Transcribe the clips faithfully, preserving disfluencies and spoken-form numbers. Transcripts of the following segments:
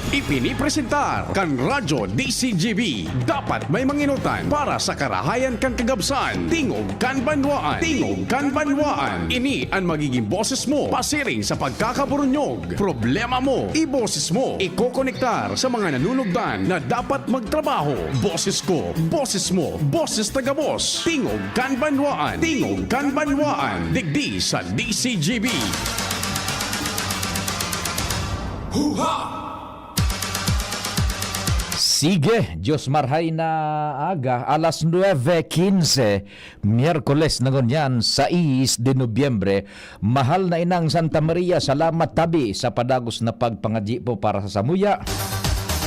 Ipinipresentar kan Radyo D C G B. Dapat may manginutan para sa karahayan kan kagabsan. Tingog kan Banwaan. Tingog kan Banwaan. Ini an magiging boses mo pasiring sa pagkakaburunyog. Problema mo, iboses mo. Ikokonektar sa mga nanunugdan na dapat magtrabaho. Boses ko, boses mo, boses ta gabos. Tingog kan Banwaan. Tingog kan Banwaan. Digdi sa D C G B. Huha! Sige, Diyos marhay na aga, alas nuebe quince, Miyerkules na ngunyan, sais de Nobyembre. Mahal na Inang Santa Maria, salamat tabi sa padagos na pagpangadyi po para sa samuya.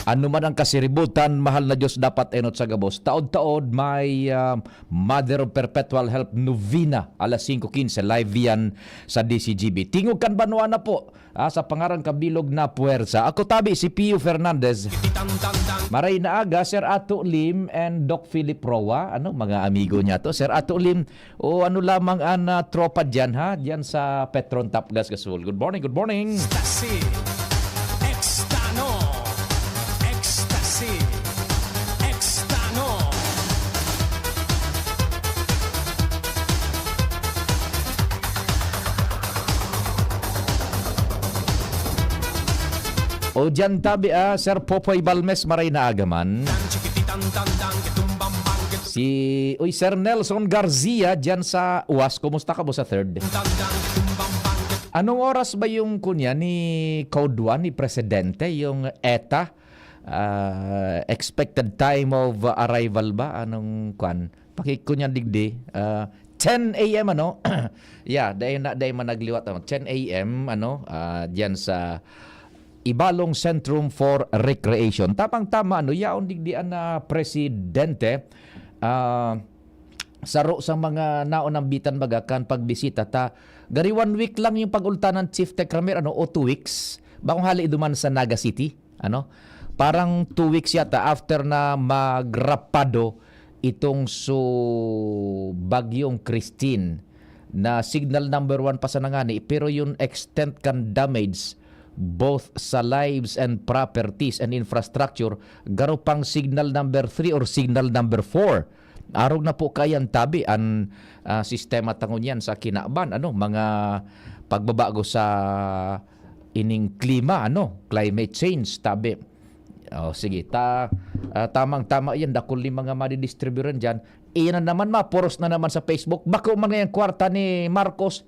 Ano man ang kasiributan, mahal na Diyos, dapat enot sa gabos. Taod-taod may, ah, Mother of Perpetual Help Novena, alas singko quince, live yan sa D C G B. Tingog kan Banwa na po, ah, sa pangaran kabilog na puwersa. Ako tabi, si Pio Fernandez. Maray na aga, Sir Ato Lim and Doc Philip Roa. Ano, mga amigo niya to? Sir Ato Lim, o ano lamang an, ah, tropa diyan, ha? Diyan sa Petron Top Gas Gasol. Good morning, good morning. Ecstasy. Extano. Ecstasy. Extano. O diyan tabi, ah, Sir Popoy Balmes, maray na aga man. Si, uy, Sir Nelson Garcia, diyan sa U A S, kumusta ka po sa third? Anong oras ba yung kunya ni Code one, ni Presidente, yung eta? Ah, expected time of arrival ba? Anong kwan? Pakikunya digdi. Ah, ten A M, ano? Yeah, dahil na, dahil man nagliwat, ano? Ten A M, ano? Ah, diyan sa Ibalong Centrum for Recreation. Tamang-tama, ano? Yaon digdi an, ah, Presidente. Ah, saro sa mga naonambitan baga kan pagbisita ta. Gari one week lang yung pag-ultanan, Chief Tech Ramir, ano? O two weeks. Bakong hali duman sa Naga City, ano? Parang two weeks yata after na magrapado itong su Bagyong Christine na signal number one pa sana ngani, pero yung extent kan damage both sa lives and properties and infrastructure, garo pang signal number three or signal number four. Arog na po kayan tabi an, ah, sistema ta ngunyan sa kinaban, ano, mga pagbabago sa ining klima, ano, climate change, tabi. Oh, sige, ta, ah, tamang-tama yan, dakul ni mga madidistriburan dyan. Iyan na naman, maporos na naman sa Facebook. Bako man ngayang kwarta ni Marcos.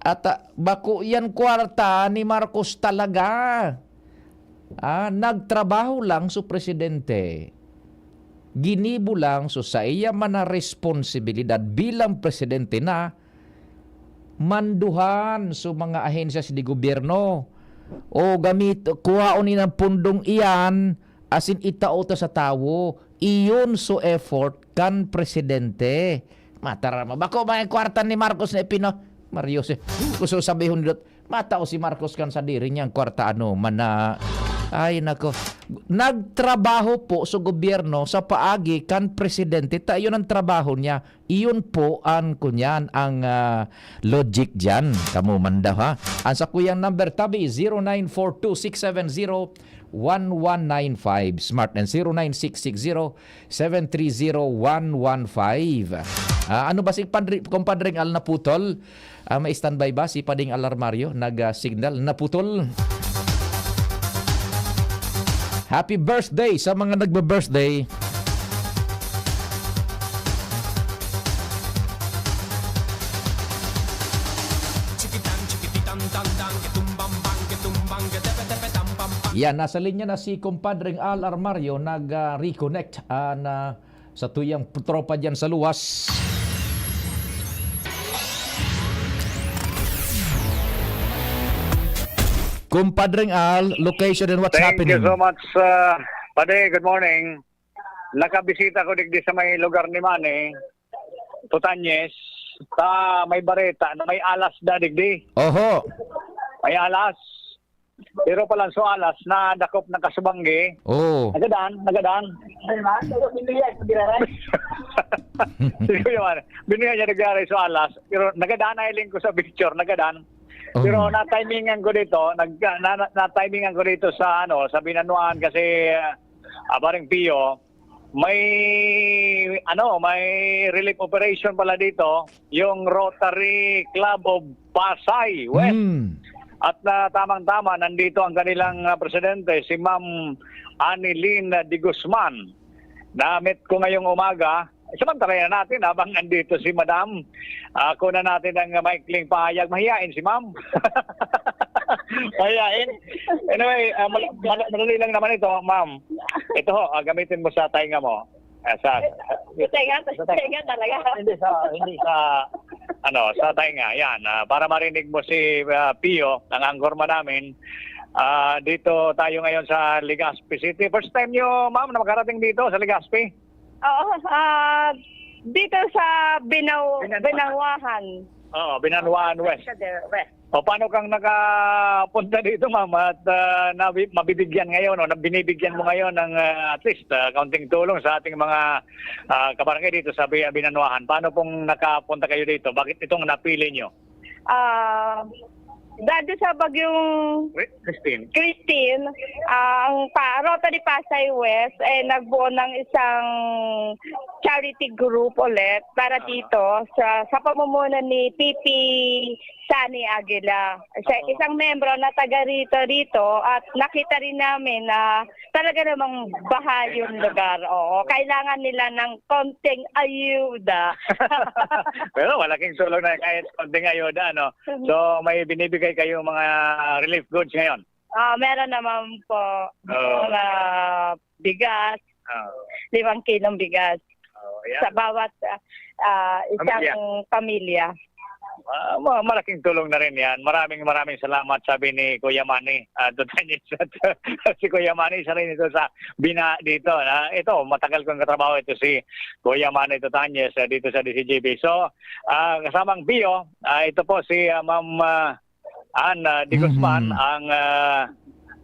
At, ah, bako yan kwarta ni Marcos talaga. Ah, nagtrabaho lang so presidente. Ginibo lang so saiya man na responsibilidad bilang presidente na manduhan so mga ahensya de gobyerno. O gamit, kuhaon ni ng pundong iyan, asin itao ta sa tawo. Iyon so effort kan presidente. Matarama. Bako mga kwarta ni Marcos na ipino-, Mario, si, gusto sabihon nidot, matao si Marcos kan sadiri niyang kwarta, ano, mana-, ay, nako. Nagtrabaho po sa gobyerno sa paagi kan presidente. Ta, iyon ang trabaho niya. Iyon po ang, kunyan, ang, ah, logic diyan. Kamo man daw, ha? Ang sakuyang number tabi, zero nine four two six seven zero one one nine five. Smart and zero nine six six zero seven three zero one one five. Ah, ano ba si Padre, Compadre Al naputol? Ah, may standby ba si Pading Alarmario? Nag, ah, signal. Naputol. Happy birthday sa mga nagbe-birthday. Yan, nasa linya na si Compadre Al Armario, nag, ah, reconnect, ah, na sa tuyang tropa diyan sa luwas. Compadre Al, location and what's Thank happening? You so much, uh, Pade. Good morning. Nakabisita ko digdi sa may lugar ni Manny, Tutanyes. Ta may bareta na may alas da digdi. Oho. May alas. Pero palan so alas, nadakop na kasubanggi. Oo. Nagadan, nagadan. Ay, ma, pero binuya, biraran. Sige naman. Binuya niya nagyari so alas. Pero nagadan na iling ko sa picture, nagadan. Pero Mm. na-timingan ko dito, nag, na, na, na-timingan ko dito sa, ano, sa Binanuan kasi, ah, Paring Pio, may, ano, may relief operation pala dito, yung Rotary Club of Pasay West. Mm. At, ah, tamang-tama, nandito ang kanilang, ah, presidente, si Ma'am Anilyn de Guzman. Na-meet ko ngayong umaga. Samantalayan natin habang nandito si Madam. Ah, kunan natin ang maikling pahayag. Mahiyain si Ma'am. Mahiyain. Anyway, ah, mal-, mal-, madali lang naman ito, Ma'am. Ito ho, ah, gamitin mo sa tainga mo. Ah, sa, Sa tainga, sa tainga talaga. Hindi sa, hindi sa, ano, sa tainga. Yan, ah, para marinig mo si, ah, Pio, ang anchorman namin. Ah, dito tayo ngayon sa Legazpi City. First time nyo, Ma'am, na makarating dito sa Legazpi? Oo, ah, dito sa Binaw-, Binanuan. Binanuan. Oo, Binanuan West. Sa the West. O, paano kang nakapunta dito, Ma'am? At, ah, nabi-, mabibigyan ngayon, o, na binibigyan mo ngayon ng, ah, at least, ah, kaunting tulong sa ating mga, ah, kabarangay dito sa Bi-, Binanuan. Paano pong nakapunta kayo dito? Bakit itong napili nyo? Ah, dahil sa bagyong Christine. Christine, ah, ang pa-, Rotary Pasay West, eh, nagbuo ng isang charity group ulit para Ah. dito sa, sa pamumuno ni P P Sunny Aguila. Sa Oo. isang membro na taga rito, rito, at nakita rin namin na talaga namang baha yung lugar. Oo, kailangan nila ng konting ayuda. Pero malaking tulong na kahit konting ayuda, ano? So, may binibigay kayong mga relief goods ngayon? Ah, meron naman po. Oo. Mga bigas, Oo. limang kilong bigas Oo, yan. sa bawat, ah, ah, isang Pamilya. pamilya. Ah, ma-, malaking tulong na rin yan. Maraming, maraming salamat, sabi ni Kuya Manny, ah, Dutanyes. Si Kuya Manny, isa rin ito sa bina dito. Ah, ito, matagal kong katrabaho ito si Kuya Manny Dutanyes, ah, dito sa D C G B. So, ah, kasamang Pio, ah, ito po si, ah, Ma'am, ah, Ann, ah, de Guzman, Mhm. ang, ah,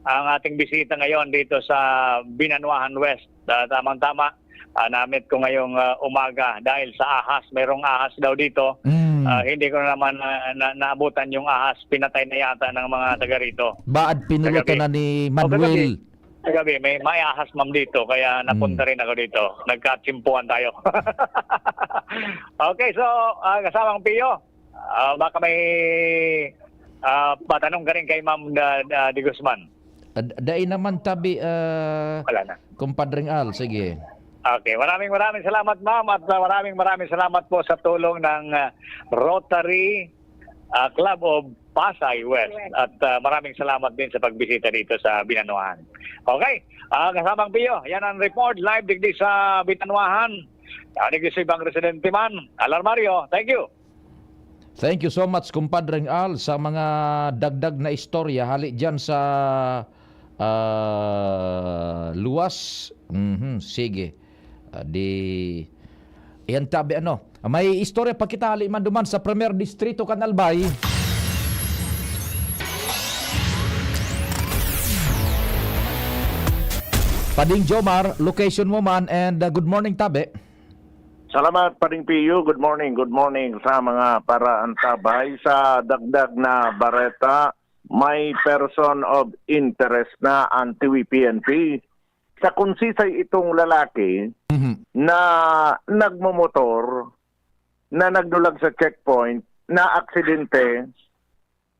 ang ating bisita ngayon dito sa Binanuan West. Ah, tamang-tama, ah, na-meet ko ngayong, ah, umaga dahil sa ahas. Mayroong ahas daw dito. Mm. Ah, hindi ko na naman na, na, naabutan yung ahas. Pinatay na yata ng mga taga rito. Baad pinulutan Kagabi. na ni O, kagabi. Manuel. Kagabi, may, may ahas, ma'am, dito. Kaya napunta Mm. rin ako dito. Nagkatsimpuhan tayo. Okay, so, ah, kasamang Pio, ah, baka may, ah, patanong ka rin kay Ma'am Da-, Da-, de Guzman. Ah, d-, dai naman tabi, ah, Wala na. Kumpadring Al. Sige. Okay, maraming, maraming salamat, ma'am, at, ah, maraming, maraming salamat po sa tulong ng, ah, Rotary, ah, Club of Pasay West. West. At, ah, maraming salamat din sa pagbisita dito sa Binanuan. Okay, ah, kasamang Pio, yan ang report live digdi sa Binanuan. Ah, digdi sa ibang residente man. Alarmario, thank you. Thank you so much, Kumpadring Al, sa mga dagdag na istorya hali diyan sa, ah, luwas. Mhm, sige. Ah, di, yan tabi, ano. May istorya pa kita hali man duman sa Premier Distrito kan Albay. Pading Jomar, location mo man, and, ah, good morning, tabi. Salamat, Pading Pio. Good morning, good morning sa mga paraantabay. Sa dagdag na bareta, may person of interest na ang T V P N P. Sa Kunsisay itong lalaki Mhm. na nagmomotor, na nagdulag sa checkpoint, na aksidente,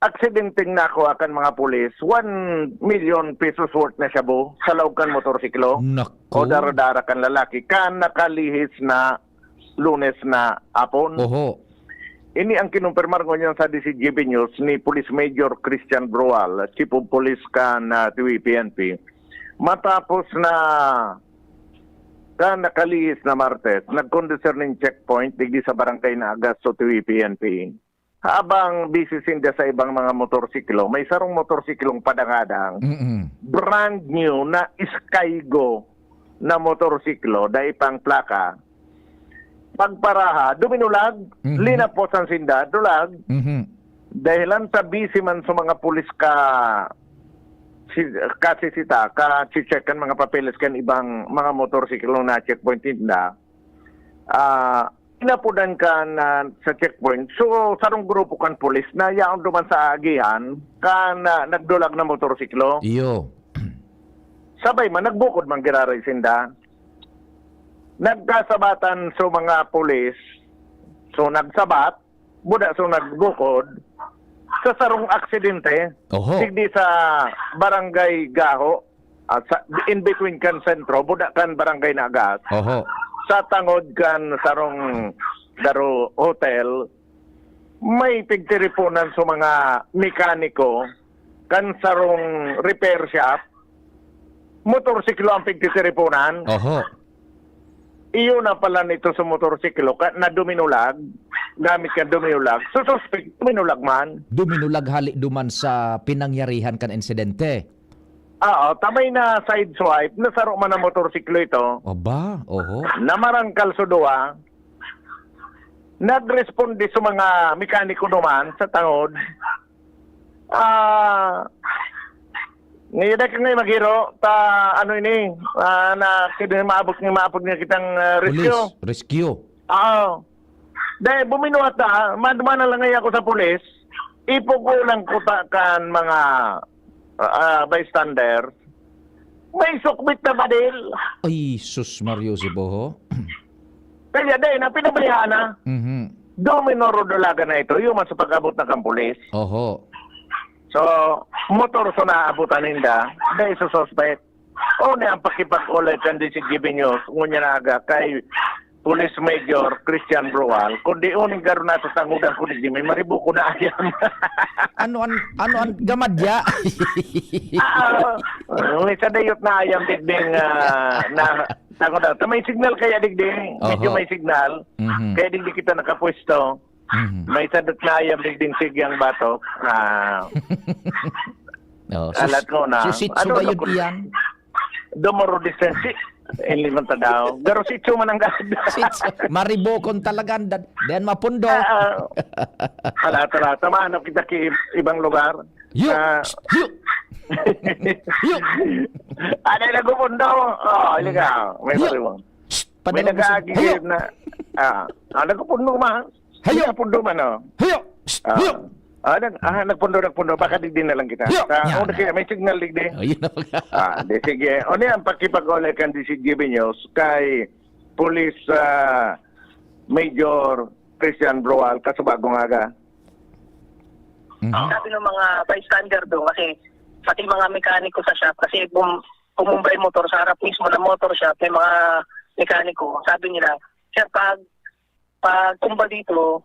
aksidenteng nakuha kan mga pulis, one million pesos worth na shabu sa laog kan motorsiklo Nako. o dara-dara kan lalaki kan nakalihis na Lunes na hapon. Oho. Ini ang kinumpirmar ngunyan sa D C G B News ni Police Major Christian Brual, Chief of Police kan, ah, T V P N P. Matapos na kan nakalihis na Martes, nagkondisir nin checkpoint digdi sa Barangay Nagas sa T V P N P. Habang busy sinda sa ibang mga motorsiklo, may sarong motorsiklong padangadang, Mm-mm. brand new na Skygo na motorsiklo, dai pang plaka. Pagparaha, duminulag, Mhm. linapos ang sinda, dulag. Mhm. Dahilan sa busy man sa mga pulis ka, si, kasi sita, ka-check kan mga papeles kan ibang mga motorsiklo na checkpoint ninda, ah, Napunan kan, ah, sa checkpoint. So, sarong grupo kan pulis na yaon duman sa agihan kan, ah, nagdulag na motorsiklo. Iyo. Sabay man, nagbukod man giraray sinda. Nagkasabatan so mga pulis. So, nagsabat, buda so nagbukod sa sarong aksidente. Oho. Digdi sa Barangay Gaho, ah, sa, in between kan sentro, buda kan Barangay Nagas. Oho. Sa tangod kan sarong Daro Hotel, may pigtiriponan sa mga mekaniko kan sarong repair shop. Motorsiklo ang pigtitiriponan. Oho. Iyo na pala nito sa motorsiklo ka, na duminulag, gamit ka duminulag. So, suspect, duminulag man. Duminulag hali duman sa pinangyarihan kan insidente. Oo, tamay na sideswipe, nasaro man ang motorsiklo ito. Aba, oho. Namarangkal sa duwa. Nagresponde sa mga mekaniko duman sa tangod. Ah, ngayon na kami maghiro, ta, ano ini, ah, na, kaya maabot nga, maabot nga kitang, ah, rescue. Police, rescue. Oo. Dahil buminuhat na, maduma na lang ngayon ako sa pulis, ipugulang ko ta kan mga, ah, bystander, may sukbit na baril. Ay, sus, Mario, si Boho. Kaya dahil na pinabayaan na, Mhm. Domino Rodolaga na ito, yung sa pag-abot na kang pulis. Oho. So, motor so naabutan ninda, dahil sa suspect. O, ni ang pakipag-ulay kan D C G B News, ngunya na aga, kay Police Major Christian Brual, kundi uning garo na sa tangudan ko ni Jimmy, maribo ko na ayam. Ano an, ano an gamadya? Ah, may sadayot na ayam, digding, ah, na, tangudan. May signal kaya, digding. Medyo Oho. May signal. Mhm. Kaya digdi kita nakapwesto. Mhm. May sadot na ayam, digding sigyang batok. Ah, Oh, sus-, alat ko na. Susitsu Ano ba na yun, po? Iyan? Domoro disensi. Hindi man ta daw. Pero sitsu man ang gad. Sitsu. Maribokon talaga. Dan, dan mapundo. Ah, ah. Hala, hala. Tamahan na kita ki ibang lugar. Yo! Ah. Yo! Yo! Ano yung nagupundo? Oh, hindi ka. May Yo! Pariwang. May Padala mo sa nag-aagi Hayo! Na, ah, ah, nagupundo man. Hayo! Nagupundo man, oh. Hayo! Shh! Ah. Hayo! Ah, nag-, ah, nagpundo, nagpundo. Baka digdi na lang kita. Hayo! Sa, Yan. Oh, kaya may signal digdi. Oh, yun na pala. Ah, di sige. O niyan, pakipag-olay kan D C G B News kay Police, ah, Major Christian Broal, kasubagong aga. Mhm. Sabi ng mga bystander doon, kasi pati mga mekaniko sa shop, kasi bum-, kumumbay motor sa harap mismo ng motor shop, may mga mekaniko. Sabi nila, "Sir, pag, pag tumba dito,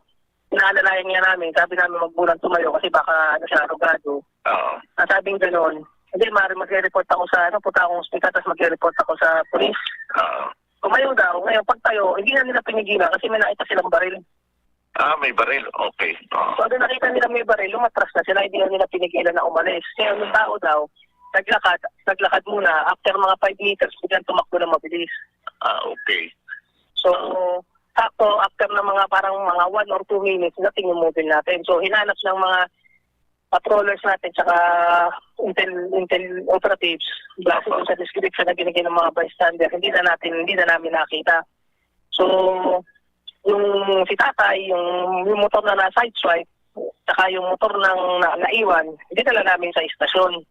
inaalalayan niya namin." Sabi namin, "Wag munang tumayo kasi baka ano siya, arugado." Oo. Ang sabing ganon, "Hindi, maaari magre-report ako sa, ano, punta akong ospital, tapos magre-report ako sa police." Oo. Tumayo daw. Ngayon, pagtayo, hindi na nila pinigilan kasi may nakita silang baril. Ah, may baril. Okay. Oo. So, nung nakita nila may baril, umatras na sila, hindi na nila pinigilan na umalis. Kaya yung tao daw, naglakad, naglakad muna. After mga five meters, biglang tumakbo na mabilis. Ah, okay. So, sakto, after ng mga parang mga one or two minutes, dating yung mobile natin. So, hinanap ng mga patrollers natin, tsaka intel, intel operatives, base Opo. Dun sa description na binigay ng mga bystander, hindi na natin, hindi na namin nakita. So, yung si tatay, yung, yung motor na na-sideswipe, tsaka yung motor ng na-, naiwan, dinala namin sa istasyon.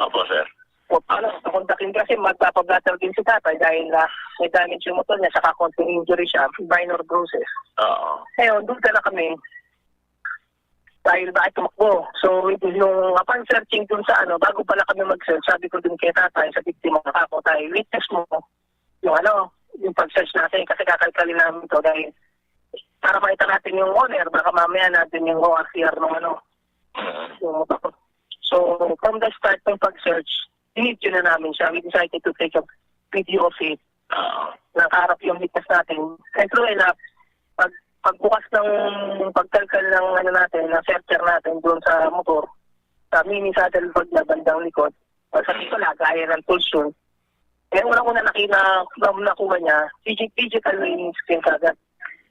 Opo, sir. O, ano, papunta rin kasi magpapablatter din si tatay dahil na may damage yung motor niya, saka konting injury siya, minor bruises. Oo. Ngayon, doon na kami, dahil bakit tumakbo. So, yung upon searching dun sa ano, bago pala kami mag-search, sabi ko dun kay tatay, sa biktima, "Ako, tay, witness mo yung ano, yung pag-search natin kasi kakalkalin namin to dahil para makita natin yung owner, baka mamaya natin yung O R C R ng ano, yung motor." So, from the start ng pag-search, binidyo na namin siya. We decided to take a video of it. Ah, nakaharap yung witness natin. And true enough, pag, pagbukas ng pagkalkal ng ano natin, ng searcher natin doon sa motor, sa mini saddlebag na bandang likod, o sa dito na, gaya ng tools yun. Kaya unang-una nakita, na nakuha niya, digi-, digital weighing scale kagad.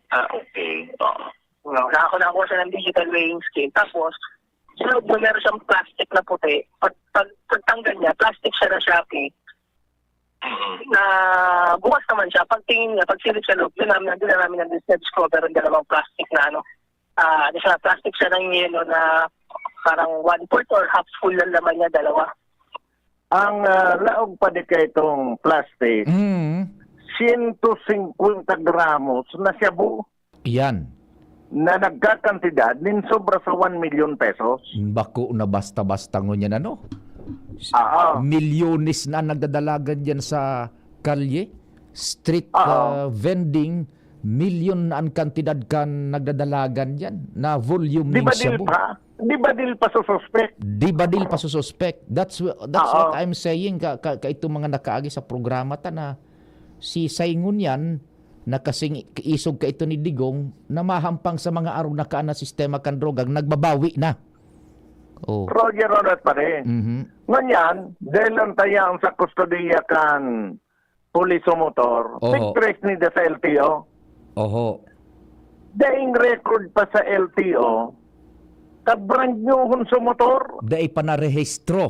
Ah, okay. Oo. Nakakuha, nakakuha siya ng digital weighing scale. Tapos, sa loob na meron siyang plastic na puti. Pag, pag, pagtanggal niya, plastic siya na Shopee. na bukas naman siya. Pagtingin niya, pagsilip sa loob, doon namin, doon na namin na-discover ang dalawang plastic na ano, ah, di siya, plastic siya ng yelo na parang one-fourth or half full lang laman niya, dalawa. Ang ah, laog pa di kay itong plastic, Mm. siyento singkwenta gramos na shabu Yan. na nagkakantidad nin sobra sa one million pesos. Bako na basta-basta ngunyan ano. Oo. Milyones na ang nagdadalagan dyan sa kalye. Street Oo. ah, vending, milyon na ang kantidad kan nagdadalagan dyan na volume Di ng ba dil shabu. pa? Di ba dil pa sususpek? Di ba dil pa sususpek? That's wh- that's Oo. what I'm saying ka, ka, ka itong mga nakaagi sa programa ta na si Saingon yan na kasing isog ka ito ni Digong na mahampang sa mga arog na kaan na sistema kan drogang nagbabawi na. Oh. Roger Ronald pa rin. Mhm. Ngunyan, dahil lang tayo ang sa kustodiya kan pulis o motor, Oho. pig-trace nila sa L T O. Oho. Daing record pa sa L T O, ka-brand new hon sa motor. Dai pa narehistro.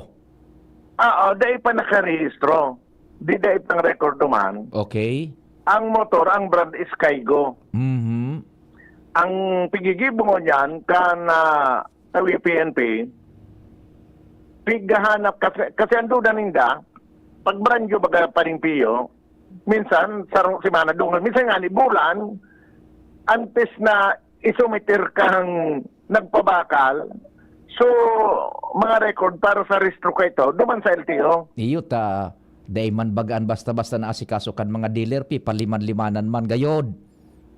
Oo, dai pa nakarehistro. Di dai pang record man. Okay. Ang motor, ang brand is Kaigo. Mhm. Ang pigigibong niyan kan ah, sa W P N P, pighahanap kasi, kasi ang duda ninda, pag brand new baga pa rin piyo, minsan sarong semana dungan, minsan nga ni bulan, antes na isumiter kang nagpabakal, so mga record para sa rehistro ka ito, duman sa L T O. Iyo ta, dai man bagaan basta-basta na asikaso kan mga dealer, pi, paliman-limanan man gayod.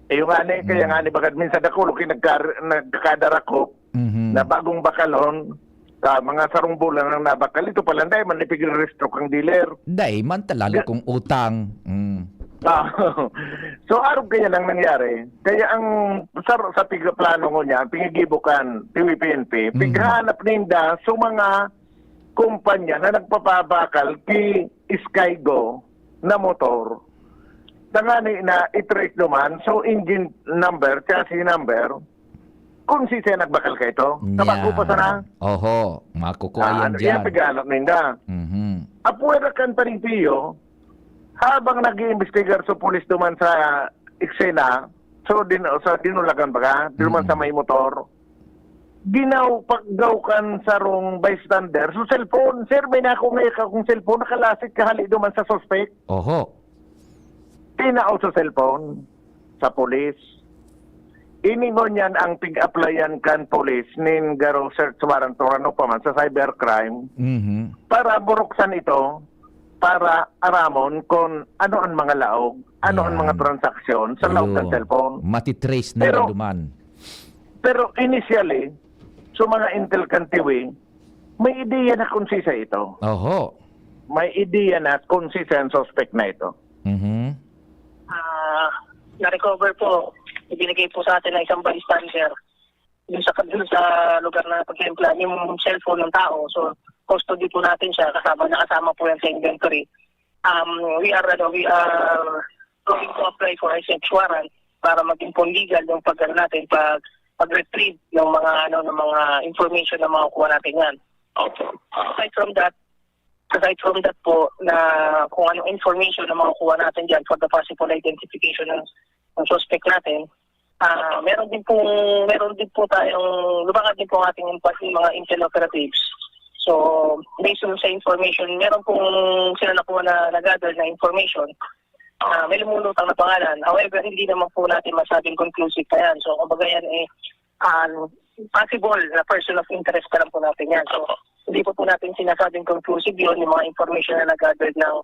Iyo nga ni, kaya nga ni bagad minsan ako, luki nagkar- nagkakadarakop Mhm. na bagong bakalon, sa mga sarong bulan ang nabakal, ito pala, dahil man ipigre-rehistro kang dealer. Dai man ta lalo kung utang. Mm. Ah, so, arog kaya nang nangyari. Kaya ang sa, sa pigaplano ko niya, ang pingigibukan, T V P N P, Mhm. pighanap ninda sa mga kumpanya na nagpapabakal ki Skygo na motor. Tangani na i-trace naman, so engine number, chassis number, kung si siya nagbakal ka ito. Kabago pa sana. Oho, makukuha Ah, yan ano, dyan. yan, pighanap ninda. Mhm. Apwera kan paripiyo, habang nag-iimbestigar sa pulis duman sa eksena, so din sa dinulagan baga, duman Mm. sa may motor, ginaw paggaw kan sarong bystander. So cellphone, sir, may nako ngayon akong cellphone, nakalasik kahali duman sa suspect. Oho. Tinao sa cellphone, sa pulis. Ini ngunyan ang pig-applyan kan pulis nin garo search warrant or ano pa man sa cybercrime Mhm. para buruksan ito, para aramon kung ano ang mga laog, ano ang Yan. mga transaksyon sa laog ng Ayun. cellphone. Matitrace na Pero- duman. Pero initially, sa mga intel kan Tiwi, may ideya na kung sisa ito. Oho. May ideya na kung sisa ang suspect na ito. Mhm. Ah, na-recover po, ibinigay po sa atin ng isang bystander. Yung sa, dun sa lugar na pagtimpla, yung cellphone ng tao. So, custody po natin siya, kasama, nakasama po yan sa inventory. Um, we are, ano, we are going to apply for a search warrant para maging po legal yung pag, ano, natin, pag, pag-retrieve ng mga, ano, ng mga information na makukuha natin yan. Opo. Ah, Aside from that, aside from that po, na kung anong information na makukuha natin dyan for the possible identification ng, ng suspect natin, ah meron din pong, meron din po tayong, lumakad din po ang ating impa- mga intel operatives. So, based on sa information, meron pong sila nakuha na nag-gather na information. Ah, may lumulutang na pangalan. However, hindi naman po natin masabing conclusive pa yan. So, kumbaga yan eh, um, possible na person of interest pa lang po natin yan. So, hindi po po natin sinasabing conclusive yun, yung mga information na nag-gather ng,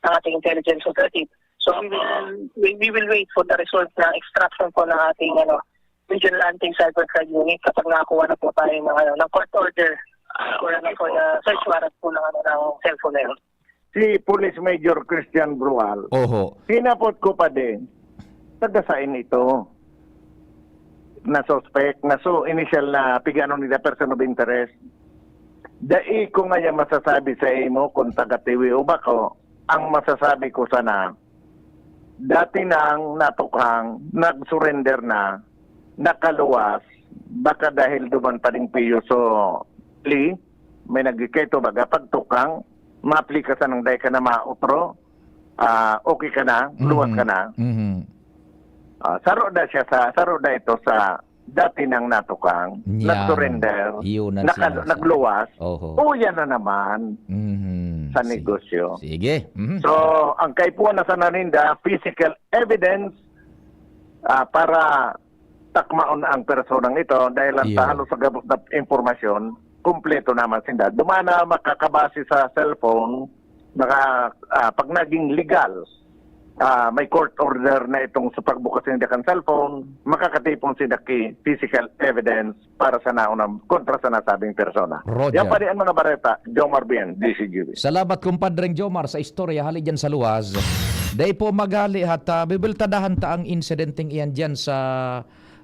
ng ating intelligence operative. So, we will, we, we will wait for the result na extraction po ng ating, ano, Regional Anti-Cybercrime Unit kapag nakakuha na po tayo ng, ano, ng court order ah, or ano okay po po. Na search warrant po ng, ano, ng cellphone na yun. Si Police Major Christian Brual, Oho. hinapot ko pa din, taga saan ito? Na suspect, na so initial na pigano nila person of interest. Dai ko nga yan masasabi sa imo kung taga Tiwi o bako. Ang masasabi ko sana, dati nang natukhang, nag-surrender na, nakaluwas, baka dahil duman pa rin piyo so plea, may nagkikito baga pagtukang, maplika sa nang dai ka na mautro, ah, okay ka na, luwas ka na. Mhm. Ah, saro na siya sa, saro na ito sa dati nang natukang, Yan. nag-surrender, Yun ang naka- sinasabi. nagluwas, Oho. uya na naman Mhm. sa Sige. negosyo. Sige. Mhm. So, ang kaipuhan na sana ninda, physical evidence ah, para takmaon ang personang ito dahil ang Iyo. Halos sa gabos na impormasyon, kumpleto naman sinda. Dumana makakabase sa cellphone, maka, ah, pag naging legal, ah, may court order na itong sa pagbukas ninda kan cellphone, makakatipon sinda ki physical evidence para sa naunang kontra sa nasabing persona. Roger. Yan pa rin ang mga bareta, Jomar Bien, D C G B. Salamat, kumpadreng Jomar, sa istorya hali dyan sa luwas. Dai po maghali, hat, ah, bibiltadahan ta ang insidenteng iyan dyan sa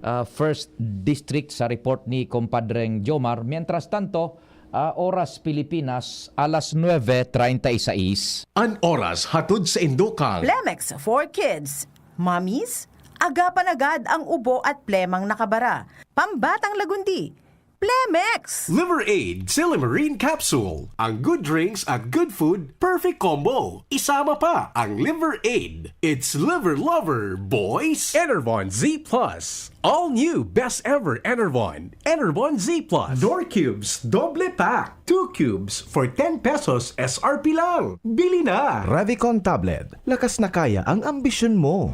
ah, First District sa report ni kumpadreng Jomar. Mientras tanto, ah, oras Pilipinas, alas nuebe treinta y seis. An oras hatod sa indokang. Plemex for Kids. Mommies, agapan agad ang ubo at plemang nakabara. Pambatang lagundi, Plemex! Liver Aid Silymarin Capsule. Ang good drinks at good food, perfect combo. Isama pa ang Liver Aid. It's Liver Lover, boys! Enervon Z Plus. All new best ever Enervon. Enervon Z Plus. Door Cubes, doble pack. Two cubes for ten pesos S R P lang. Bili na! Revicon Tablet. Lakas na kaya ang ambisyon mo.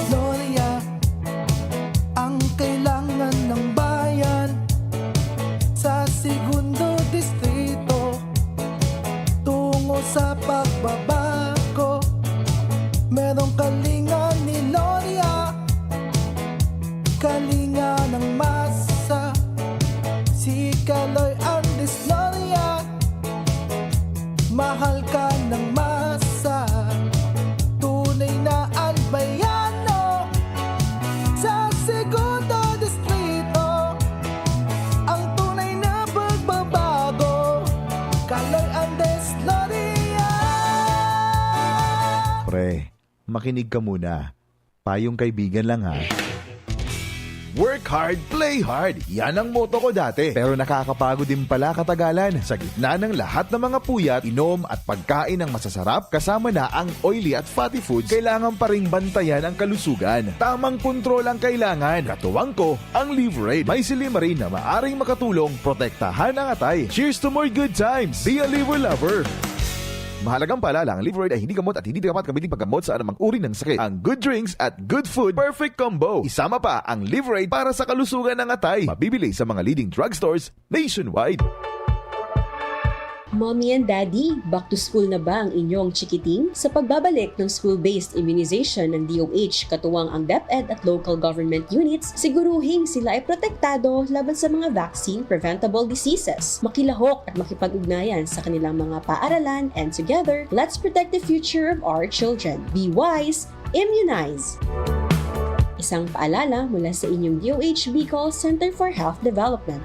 Gloria, ang kailangan ng bayan sa Segundo Distrito. Tungo sa pagbabago, merong kalinga ni Gloria. Kalinga ng masa, si Kaloy Andes Gloria. Mahal ka ng masa, tunay na albayano. Sa Segundo Distrito, ang tunay na pagbabago, Kaloy Andes Gloria. Pre, makinig ka muna. Payong kaibigan lang ha. Work hard, play hard. Yan ang motto ko dati. Pero nakakapagod din pala katagalan. Sa gitna ng lahat ng mga puyat, inom at pagkain ng masasarap, kasama na ang oily at fatty foods, kailangan pa ring bantayan ang kalusugan. Tamang kontrol ang kailangan. Katuwang ko, ang Liver Aid. May silymarin na maaring makatulong protektahan ang atay. Cheers to more good times! Be a Liver Lover! Mahalagang paalala, ang Liver Aid ay hindi gamot at hindi dapat gamitin paggamot sa anumang uri ng sakit. Ang good drinks at good food, perfect combo. Isama pa ang Liver Aid para sa kalusugan ng atay. Mabibili sa mga leading drugstores nationwide. Mommy and Daddy, back to school na ba ang inyong chikiting? Sa pagbabalik ng school-based immunization ng D O H, katuwang ang DepEd at local government units, siguruhing sila ay protektado laban sa mga vaccine-preventable diseases. Makilahok at makipag-ugnayan sa kanilang mga paaralan, and together, let's protect the future of our children. Be wise, immunize! Isang paalala mula sa inyong D O H Bicol Center for Health Development.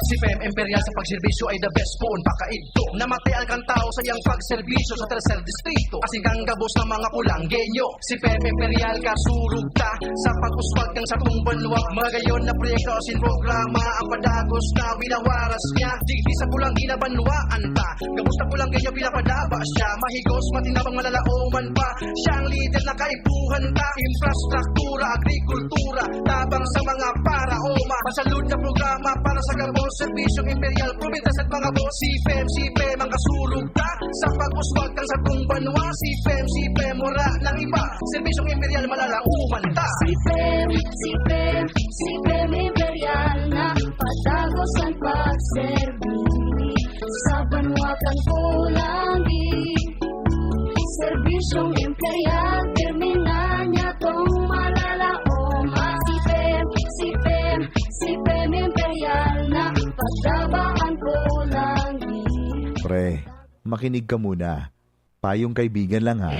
Si P M Imperial sa pagserbisyo ay the best poon pakaidto. Namatay ang kantao sa iyang pagserbisyo sa tercer distrito. Asin kang gabos ng mga pulanggenyo. Si P M Imperial kasurog ta sa pag-uswag kan satong banwa. Magayon na proyekto asin programa ang padagos na winawaras niya. Digdi sa pulang ginabanwaan ta. Gabos na pulanggenyo pinapadaba siya. Mahigos, matinabang, malalaoman pa. Siya ang lider na kaipuhan ta. Infrastruktura, agrikultura, tabang sa mga paraoma. Masalud na programa para sa gabos, serbisyong imperial, probinsya at mga boss. Si P M, si P M ang kasurog ta sa pag-uswag kan satong banwa. Si P M, si P M, wala nang iba. Serbisyong imperial, malalaoman ta. Si P M, si P M, si P M Imperial na padagos ang pagserbi sa banwa kan Polangi. Serbisyong Imperial, terminal niya tong malalaom. Si P M, si P M, si P M Imperial na pagdabaan ko lang. Pre, makinig ka muna. Payong kaibigan lang ha.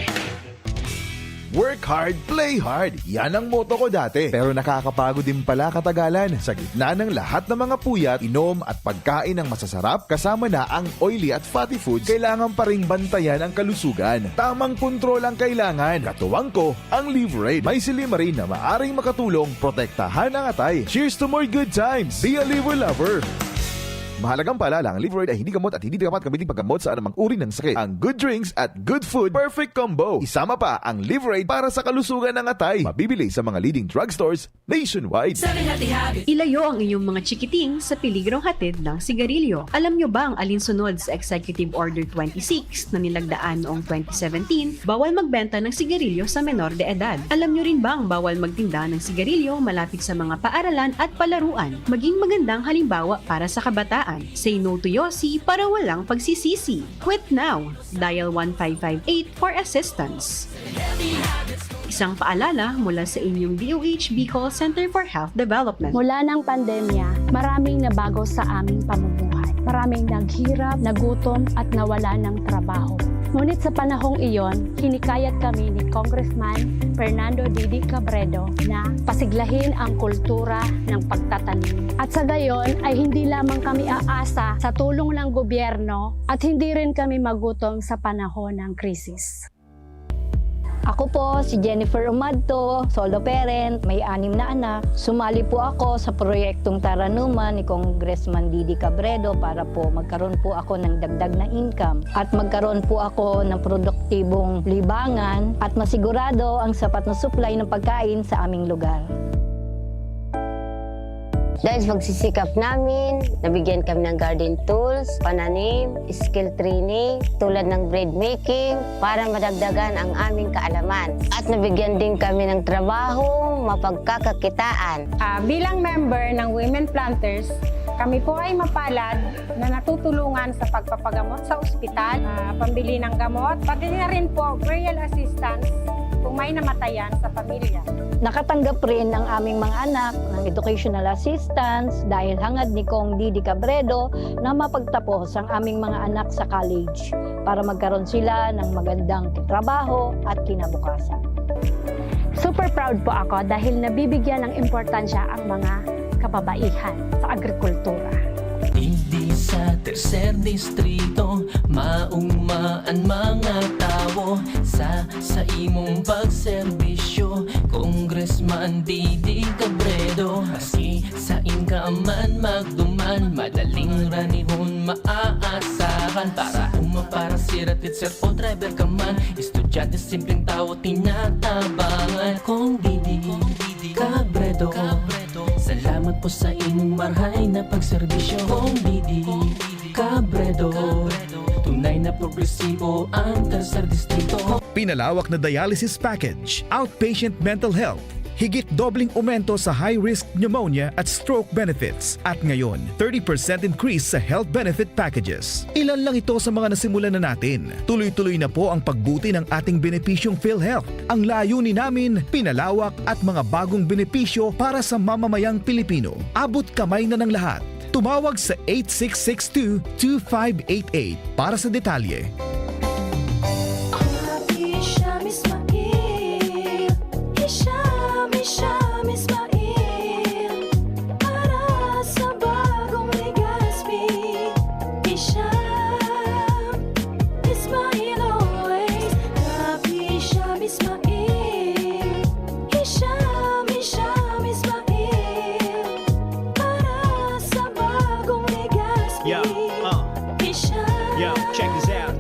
Work hard, play hard. Yan ang motto ko dati. Pero nakakapagod din pala katagalan. Sa gitna ng lahat ng mga puyat, inom at pagkain ng masasarap, kasama na ang oily at fatty foods, kailangan pa ring bantayan ang kalusugan. Tamang kontrol ang kailangan. Katuwang ko, ang Liver Aid. May silymarin na maaring makatulong protektahan ang atay. Cheers to more good times! Be a Liver Lover! Mahalagang paalala, ang Liveride ay hindi gamot at hindi dapat gamitin paggamot sa anumang uri ng sakit. Ang good drinks at good food, perfect combo. Isama pa ang Liveride para sa kalusugan ng atay. Mabibili sa mga leading drugstores nationwide. Seven Healthy Habits. Ilayo ang inyong mga chikiting sa peligrong hatid ng sigarilyo. Alam nyo bang alinsunod sa Executive Order twenty-six na nilagdaan noong twenty seventeen, bawal magbenta ng sigarilyo sa menor de edad? Alam nyo rin bang bawal magtinda ng sigarilyo malapit sa mga paaralan at palaruan? Maging magandang halimbawa para sa kabataan. Say no to yosi para walang pagsisisi. Quit now! Dial one five five eight for assistance. Isang paalala mula sa inyong D O H Bicol Center for Health Development. Mula ng pandemya, maraming nabago sa aming pamumuhay. Maraming naghirap, nagutom, at nawala ng trabaho. Ngunit sa panahong iyon, hinikayat kami ni Congressman Fernando Didi Cabredo na pasiglahin ang kultura ng pagtatanim. At sa gayon ay hindi lamang kami aasa sa tulong ng gobyerno at hindi rin kami magutom sa panahon ng krisis. Ako po si Jennifer Umadto, solo parent, may anim na anak. Sumali po ako sa proyektong Taranuman ni Congressman Didi Cabredo para po magkaroon po ako ng dagdag na income at magkaroon po ako ng produktibong libangan at masigurado ang sapat na supply ng pagkain sa aming lugar. Dahil sa pagsisikap namin, nabigyan kami ng garden tools, pananim, skill training, tulad ng bread making, para madagdagan ang aming kaalaman. At nabigyan din kami ng trabaho, mapagkakakitaan. Ah, bilang member ng Women Planters, kami po ay mapalad na natutulungan sa pagpapagamot sa ospital, ah, pambili ng gamot, pati na rin po burial assistance kung may namatayan sa pamilya. Nakatanggap rin ang aming mga anak ng educational assistance dahil hangad ni Cong Didi Cabredo na mapagtapos ang aming mga anak sa college para magkaroon sila ng magandang trabaho at kinabukasan. Super proud po ako dahil nabibigyan ng importansya ang mga kababaihan sa agrikultura. Digdi sa tercer distrito, mauma an mga tawo sa, sa imong pagserbisyo, Congressman Didi Cabredo. Maski sain ka man magduman, madaling ranihon maaasahan. Para uma, para sira, teacher o driver ka man, estudyante, simpleng tawo, tinatabangan. Cong Didi Cabredo, salamat po sa imong marhay na pagserbisyo. Cong Didi Cabredo, tunay na progresibo ang tercer distrito. Pinalawak na dialysis package, outpatient mental health, higit dobleng aumento sa high-risk pneumonia at stroke benefits, at ngayon, thirty percent increase sa health benefit packages. Ilan lang ito sa mga nasimulan na natin. Tuloy-tuloy na po ang pagbuti ng ating benepisyong PhilHealth. Ang layunin namin, pinalawak at mga bagong benepisyo para sa mamamayang Pilipino. Abot kamay na ng lahat. Tumawag sa eight six six two, two five eight eight para sa detalye. Hisham Ismail, Hisham, Hisham Ismail, para sa bagong Legazpi. Hisham Ismail always, Rap Hisham Ismail, Hisham, Hisham Ismail, para sa bagong Legazpi. Yo, uh. Hisham, yo, check this out.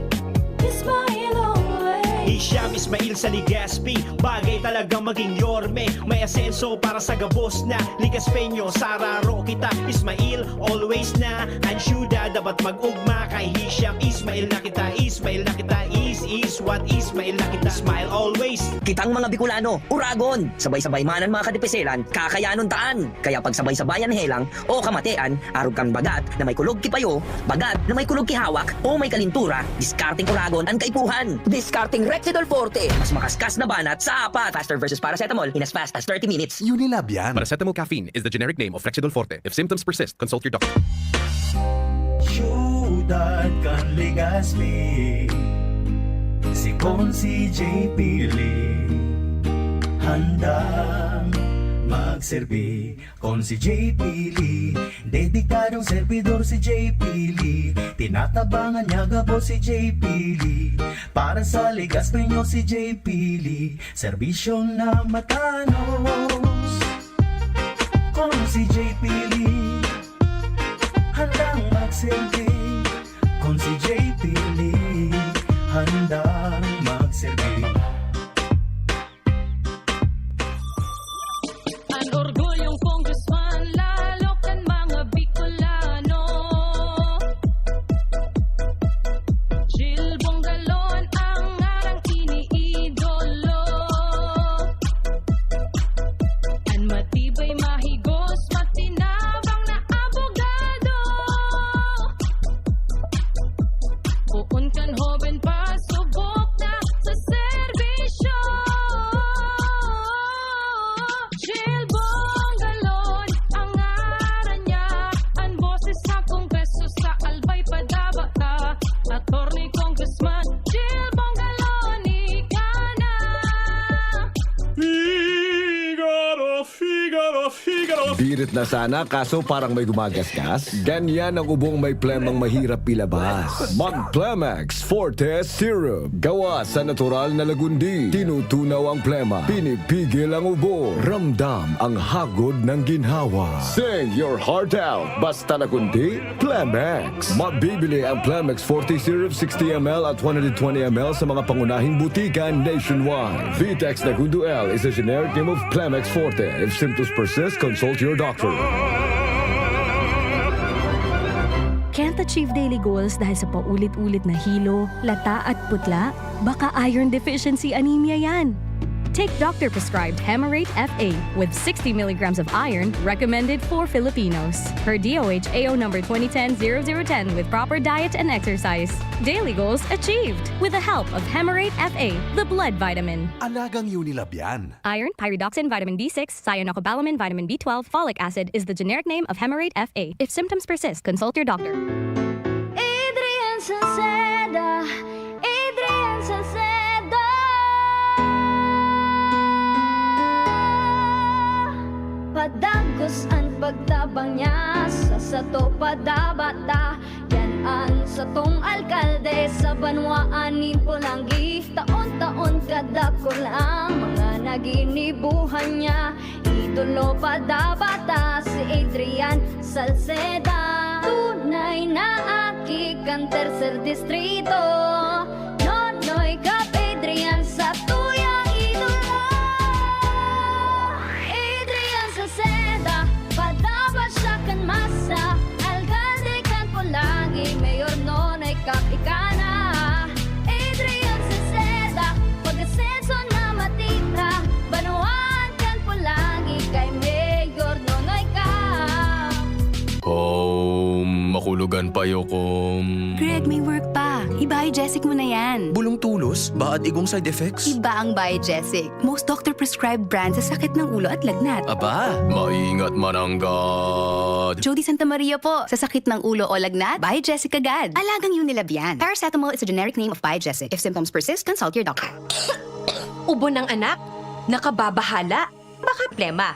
Ismail always. Hisham Ismail sa Legazpi, bagay talagang maging yorme. May asenso para sa gabos na Legazpeño. Sararo kita, Ismail, always na. Ang syudad dapat mag-ugma kay Hisham Ismail na kita. Ismail na kita, is, is what, Ismail na kita. Smile always. Kitang mga Bicolano, Uragon, sabay-sabay man an mga kadipiselan, kakayanon taan. Kaya pagsabay-sabayan helang o kamatean, arog kan bagat na may kulog ki payo, bagat na may kulog ki hawak, o may kalintura, diskarteng Uragon an kaipuhan. Diskarteng Rexidol Forte, mas makaskas na banat sa apat. Faster versus paracetamol in as fast as thirty minutes. Unilab yan. Paracetamol caffeine is the generic name of Rexidol Forte. If symptoms persist, consult your doctor. Syudad kan Legazpi, si Consi J P Lee, handang magserbi. Consi J P Lee, dedikadong servidor si J P Lee. Tinatabangan niya gabos si J P Lee. Para sa Legazpeño si J P Lee, serbisyo na matanos. Consi J P Lee, handang mag- Pirit na sana, kaso parang may gumagasgas. Ganyan ang ubong may plemang mahirap ilabas. Mag Plemex Forte Syrup. Gawa sa natural na lagundi. Tinutunaw ang plema. Pinipigil ang ubo. Ramdam ang hagod ng ginhawa. Sing your heart out. Basta lagundi, Plemex. Mabibili ang Plemex Forte Syrup sixty M L at one hundred twenty M L sa mga pangunahing butika nationwide. Vitex Lagundo L is a generic name of Plemex Forte. If symptoms persist, consult your doctor. Can't achieve daily goals dahil sa paulit-ulit na hilo, lata at putla? Baka iron deficiency anemia yan. Take doctor-prescribed Hemarate F A with sixty milligrams of iron recommended for Filipinos. Per D O H A O number twenty ten zero zero ten with proper diet and exercise. Daily goals achieved with the help of Hemarate F A, the blood vitamin. Alagang Unilab yan. Iron, pyridoxine, vitamin B six, cyanocobalamin, vitamin B twelve, folic acid is the generic name of Hemarate F A. If symptoms persist, consult your doctor. Adrian Salceda, Adrian Salceda. Padagos an pagtabang niya sa sato padabata. Yan an satong alkalde sa banwaan nin Polangui. Taon-taon kadakul ang mga naginibuhan niya. Idolo padabata si Adrian Salceda. Tunay na aki kan tercer distrito. Nonoy Cap Adrian sa tuyang idolo. Adrian Salceda, padaba siya kan masa. Alkalde kan Polangui, Mayor Nonoy Cap ika na. Adrian Salceda, pag-asenso na matira. Banwaan kan Polangui, kay Mayor Nonoy Cap. Kom, makulogan pa yo, kom. Greg, may work pa. I-Biogesic mo na yan. Bulong tulos, baad igong side effects? Iba ang Biogesic. Most doctor-prescribed brand sa sakit ng ulo at lagnat. Aba, maingat mananggad. Jody Santa Maria po. Sa sakit ng ulo o lagnat, Biogesic agad. Alagang Unilab yan. Paracetamol is a generic name of Biogesic. If symptoms persist, consult your doctor. Ubo ng anak, nakababahala, baka plema.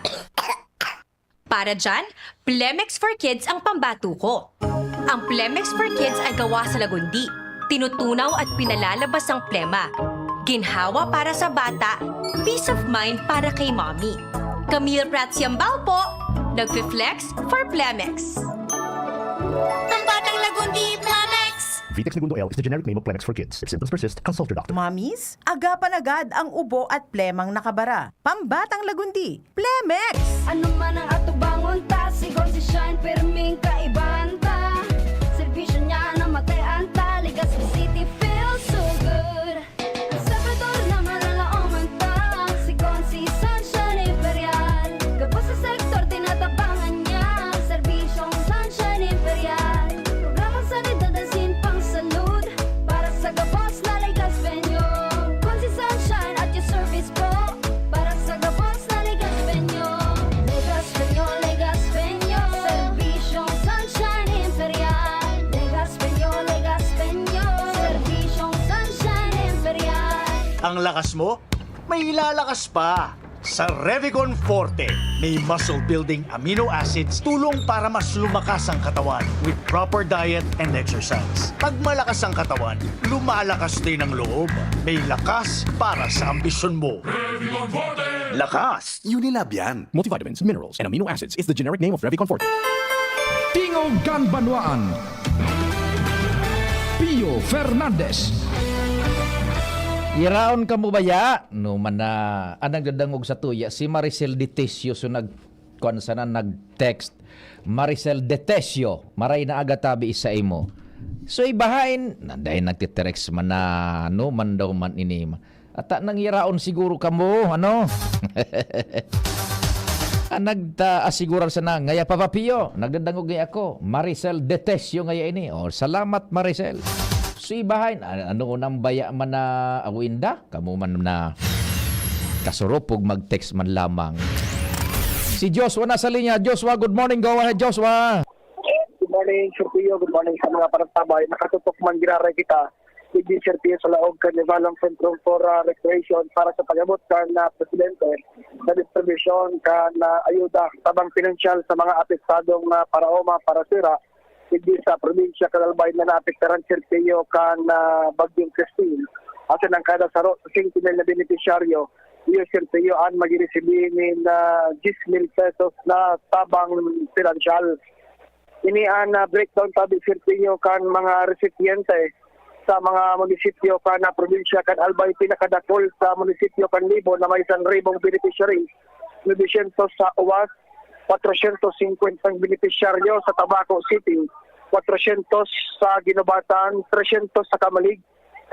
Para dyan, Plemex for Kids ang pambatuko. Ang Plemex for Kids ay gawa sa lagundi. Tinutunaw at pinalalabas ang plema. Ginhawa para sa bata, peace of mind para kay mommy. Camille Prats Yambao po, nagfi-flex for Plemex. Pambatang Lagundi, Plemex! Vitex Negundo L is the generic name of Plemex for kids. If symptoms persist, consult your doctor. Mommies, agapan agad ang ubo at plemang nakabara. Pambatang Lagundi, Plemex! Ano man ang atubangon ta, si Gonzi Shine, pirming kaibahan ta. Serbisyo niya na matean ta, Legazpi City feels so good. Ang Salvador na malalaoman ta, si Gonzi Sunshine Imperial. Gabos sa sektor, tinatabangan niya, serbisyong Sunshine Imperial. Programang sanidad asin pangsalud, para sa gabos na Legazpeño. Gonzi Sunshine at your service po, para sa gabos na Legazpeño. Legazpeño, Legazpeño, serbisyong Sunshine Imperial. Legazpeño, Legazpeño, serbisyong Sunshine Imperial. Ang lakas mo, may ilalakas pa. Sa Revicon Forte, may muscle-building amino acids, tulong para mas lumakas ang katawan with proper diet and exercise. Pag malakas ang katawan, lumalakas din ang loob. May lakas para sa ambisyon mo. Lakas! Unilab yan. Multivitamins, minerals, and amino acids is the generic name of Revicon Forte. Tingog kan Banwaan, Pio Fernandez. Iraon kamo baya? No man na, ang nagdadangog sa tuya, si Maricel Detesio. So nag, kuwan sana, nag-text. Maricel Detesio, maray na aga tabi sa imo. So ibahain, nanday nagtiterex man na, no, man daw man ini. Ata nang iraon siguro kamo, ano? Ang nagta-asigurar sana, ngaya pa ba, Pio? Nagdadangog ngaya ako. Maricel Detesio ngaya ini. Oh, salamat, Maricel. Si bahay, an-, ano nang baya man na awinda? Kamo man na kasuropog, mag-text man lamang. Si Joshua nasa linya. Joshua, good morning. Go ahead, Joshua. Good morning, Sir Pio. Good morning sa mga panagtabay. Nakatutok man giraray kita digdi Sir Pio sa laog kan Ibalang Centrum for, ah, Recreation para sa pag-abot kan, ah, presidente sa distribusyon kan, ah, ayuda tabang pinansyal sa mga apektadong, ah, paraoma, parasira digdi sa probinsya kan Albay na naapektaran, Sir Pio, kan, ah, Bagyong Christine. Asin ang kada saro sa singko mil na benepisyaryo, iyo, Sir Pio, an magiresibi nin, ah, diyes mil pesos na tabang pinansyal. Ini an, ah, breakdown tabi, Sir Pio, kan mga resipyente sa mga munisipyo kan, ah, probinsya kan Albay. Pinakadakul sa munisipyo kan Libon na may san ribong beneficiary, novecientos sa Uwas, kwatrosyentos singkwenta ang benepisyaryo sa Tabaco City, kwatrosyentos sa Guinobatan, tresyentos sa Camalig,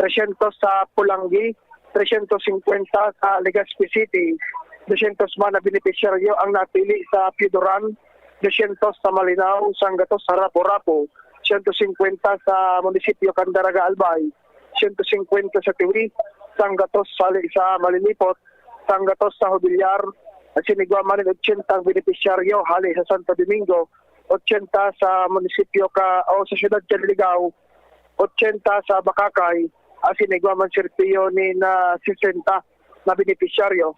tresyentos sa Polangui, tresyentos singkwenta sa Legazpi City, dosyentos man na benepisyaryo ang napili sa Pioduran, dosyentos sa Malinao, sanggatos sa Rapu-Rapu, siyento singkwenta sa munisipyo kan Daraga Albay, siyento singkwenta sa Tiwi, sanggatos sa, sa Malilipot, sanggatos sa Jubilar, asin igwa man nin otsenta ang benepisyaryo hale sa Santo Domingo, otsenta sa munisipyo ka, o sa siyudad kan Ligao, otsenta sa Bacacay, asin igwa man, Sir Pio, nin sesenta na benepisyaryo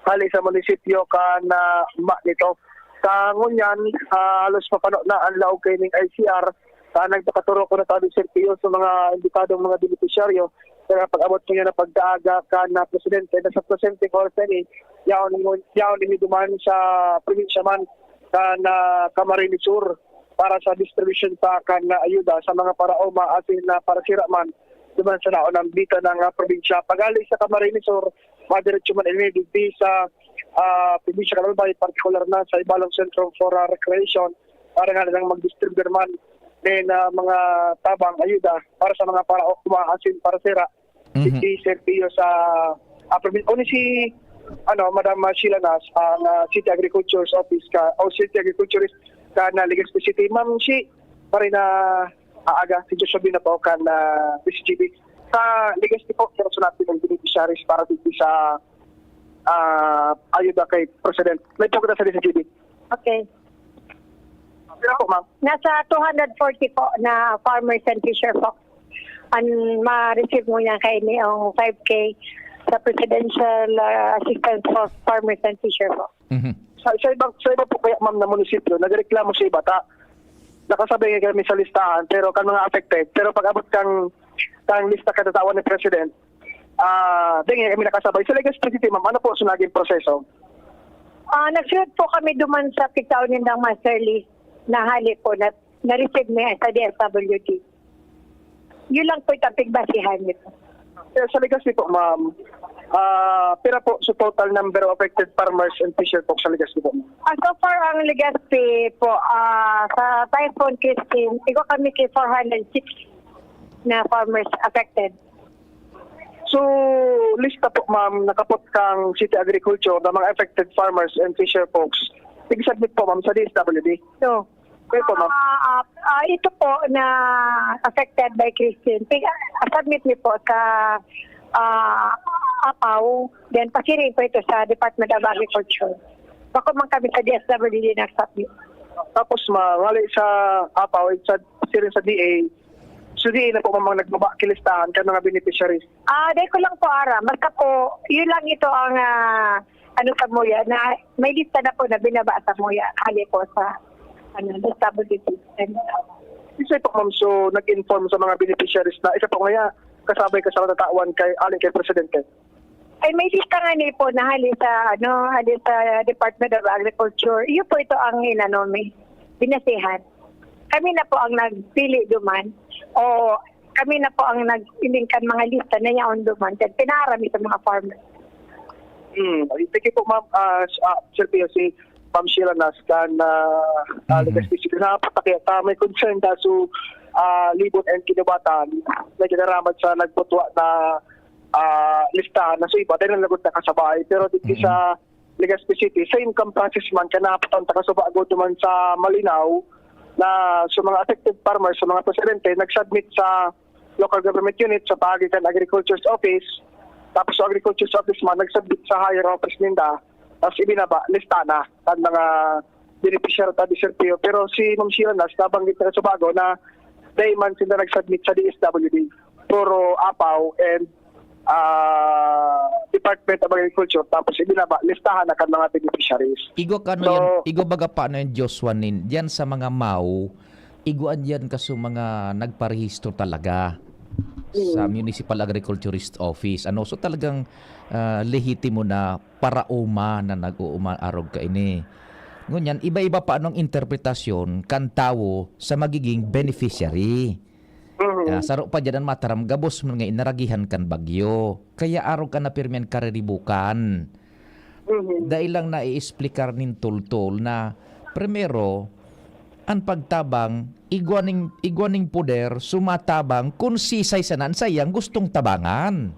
hale sa munisipyo kan, ah, Manito. Sa ngunyan, ah, halos mapano na an laog kaining I C R. Sa nagpakaturok ko na tabi, Sir Pio, sa mga imbitadong mga benepisyaryo, sa pag-abot ko niya na pagdaaga kan, ah, presidente na sa presente oras na ini, yaon, yaon ini duman sa probinsya man kan, ah, Camarines Sur para sa distribution pa kan, ah, ayuda sa mga paraoma asin na parasira man duman sa naunang bitan ng, ah, probinsya. Paghali sa Camarines Sur, madiretso man ini digdi sa, ah, probinsya kan Albay, partikular na sa Ibalang Centrum for, ah, Recreation, para nga nilang mag-distribute man nin, ah, mga tabang ayuda para sa mga paraoma asin parasira. Mhm. Si Sir Pio sa, ah, probi-, o ni si, ano, Madam, ah, Sheila Nas, ang, ah, City Agriculture's Office ka, o City Agriculturist ka na Legazpi City. Ma'am Shi, pare na aaga, si Joshua Bina po kan, ah, D C G B. Sa Legazpi po, pero sa natin ang beneficiaries para dito sa, ah, ayuda kay President. May po kita sa D C G B. Okay. Pira po, ma'am? Nasa two hundred forty po na farmers and fisher po. Ang ma-receive mo niya kay ni ang five K sa Presidential, ah, Assistance for Farmers and Fisher po. Mhm. Sa, sa iba, sa iba po kaya, ma'am, na munisipyo, nagreklamo sa iba ta. Nakasabay nga kami sa listahan, pero kan mga affected, pero pag-abot kang, kang lista katatawan ni President, ah, di nga kami nakasabay. Sa Legazpi City, ma'am, ano po sa naging proseso? Ah, nagsulat po kami duman sa pigtao nindang master list na hali po na na-receive mi sa D S W D. Yun lang po itong pigbasihan nito. Eh, sa Legazpi po, ma'am, ah, pira po sa total number of affected farmers and fisher po sa Legazpi po, ma'am? Ah, so far, ang Legazpi po, ah, sa Typhoon Christine, igwa kami kay four hundred six na farmers affected. So, lista po, ma'am, nakapot kang City Agriculture na mga affected farmers and fisher folks. Tig-submit po, ma'am, sa D S W D. So, Okay po, ma'am. Ah, ah, ah, ito po na affected by Christine. Pig-, ah, submit niyo po sa, ah, APAW, then pasiring po ito sa Department of Agriculture. Bako man kami sa D S W D nag-submit. Tapos, ma'am, hali sa APAW, sa, siring sa D A, so D A na po, ma'am, ang nagbaba kilistahan kan mga beneficiaries. Ah, di ko lang po aram. Basta po, yun lang ito ang, ah, ano, sa muya, na may lista na po na binaba sa muya. Hali po sa, ano, D S W D. Isa po, ma'am, so nag-inform sa mga beneficiaries na isa po ngaya kasabay ka sa natatawan kay, hali kay Presidente. Ay, may lista nga ni po na hali sa, ano, hali sa Department of Agriculture. Iyo po ito ang inano mi, binasehan. Kami na po ang nagpili duman. O kami na po ang nag-iling kan mga lista na yaon duman. Then pinaaram sa mga farmers. Hmm, thank you po, ma'am. Ah, s-, ah, Sir Pio, si Ma'am Sheila Nas kan, ah, ah, Mhm. Legazpi City. Napatakya ta, may concern ta. So, ah, Libon and Guinobatan, may kinaramad sa nagbutwa na, ah, listahan na sa iba, dahil nalagot na kasabay. Pero dito Mhm. sa Legazpi City, same kan process man, kan napatang ta kasubago duman sa Malinao, na sa mga affected farmers, sa mga presidente, nag-submit sa local government unit sa paagi kan Agriculture's Office, tapos sa Agriculture's Office man, nag-submit sa higher office ninda, tapos ibinaba, lista na, kan mga beneficiary ta, Sir Pio. Pero si Ma'am Sheila Nas, nabanggit na sa bago na dai man sila nag-submit sa D S W D. Toro, Apao, and ah, Department of Agriculture, tapos ibinaba, listahan na kan mga beneficiaries. Igwa kano So, yan, igwa baga pa ano yan, Joshua, nin, diyan sa mga M A W, igwa an diyan kaso mga nagparehistro talaga sa Mm. Municipal Agriculturist Office. Ano, so talagang, ah, lehitimo na paraoma na nag-uuma arog kaini. Ngunyan, iba-iba pa anong interpretasyon kan tawo sa magiging beneficiary. Mhm. Ah, saro pa diyan an mataram, gabos man nga inaragihan kan bagyo. Kaya arog kan napirmi an kariribukan. Mhm. Dai lang naiexplikar nin toltol na, primero, an pagtabang, igwa ning, igwa ning poder, sumatabang kun sisay sana an saiyang gustong tabangan.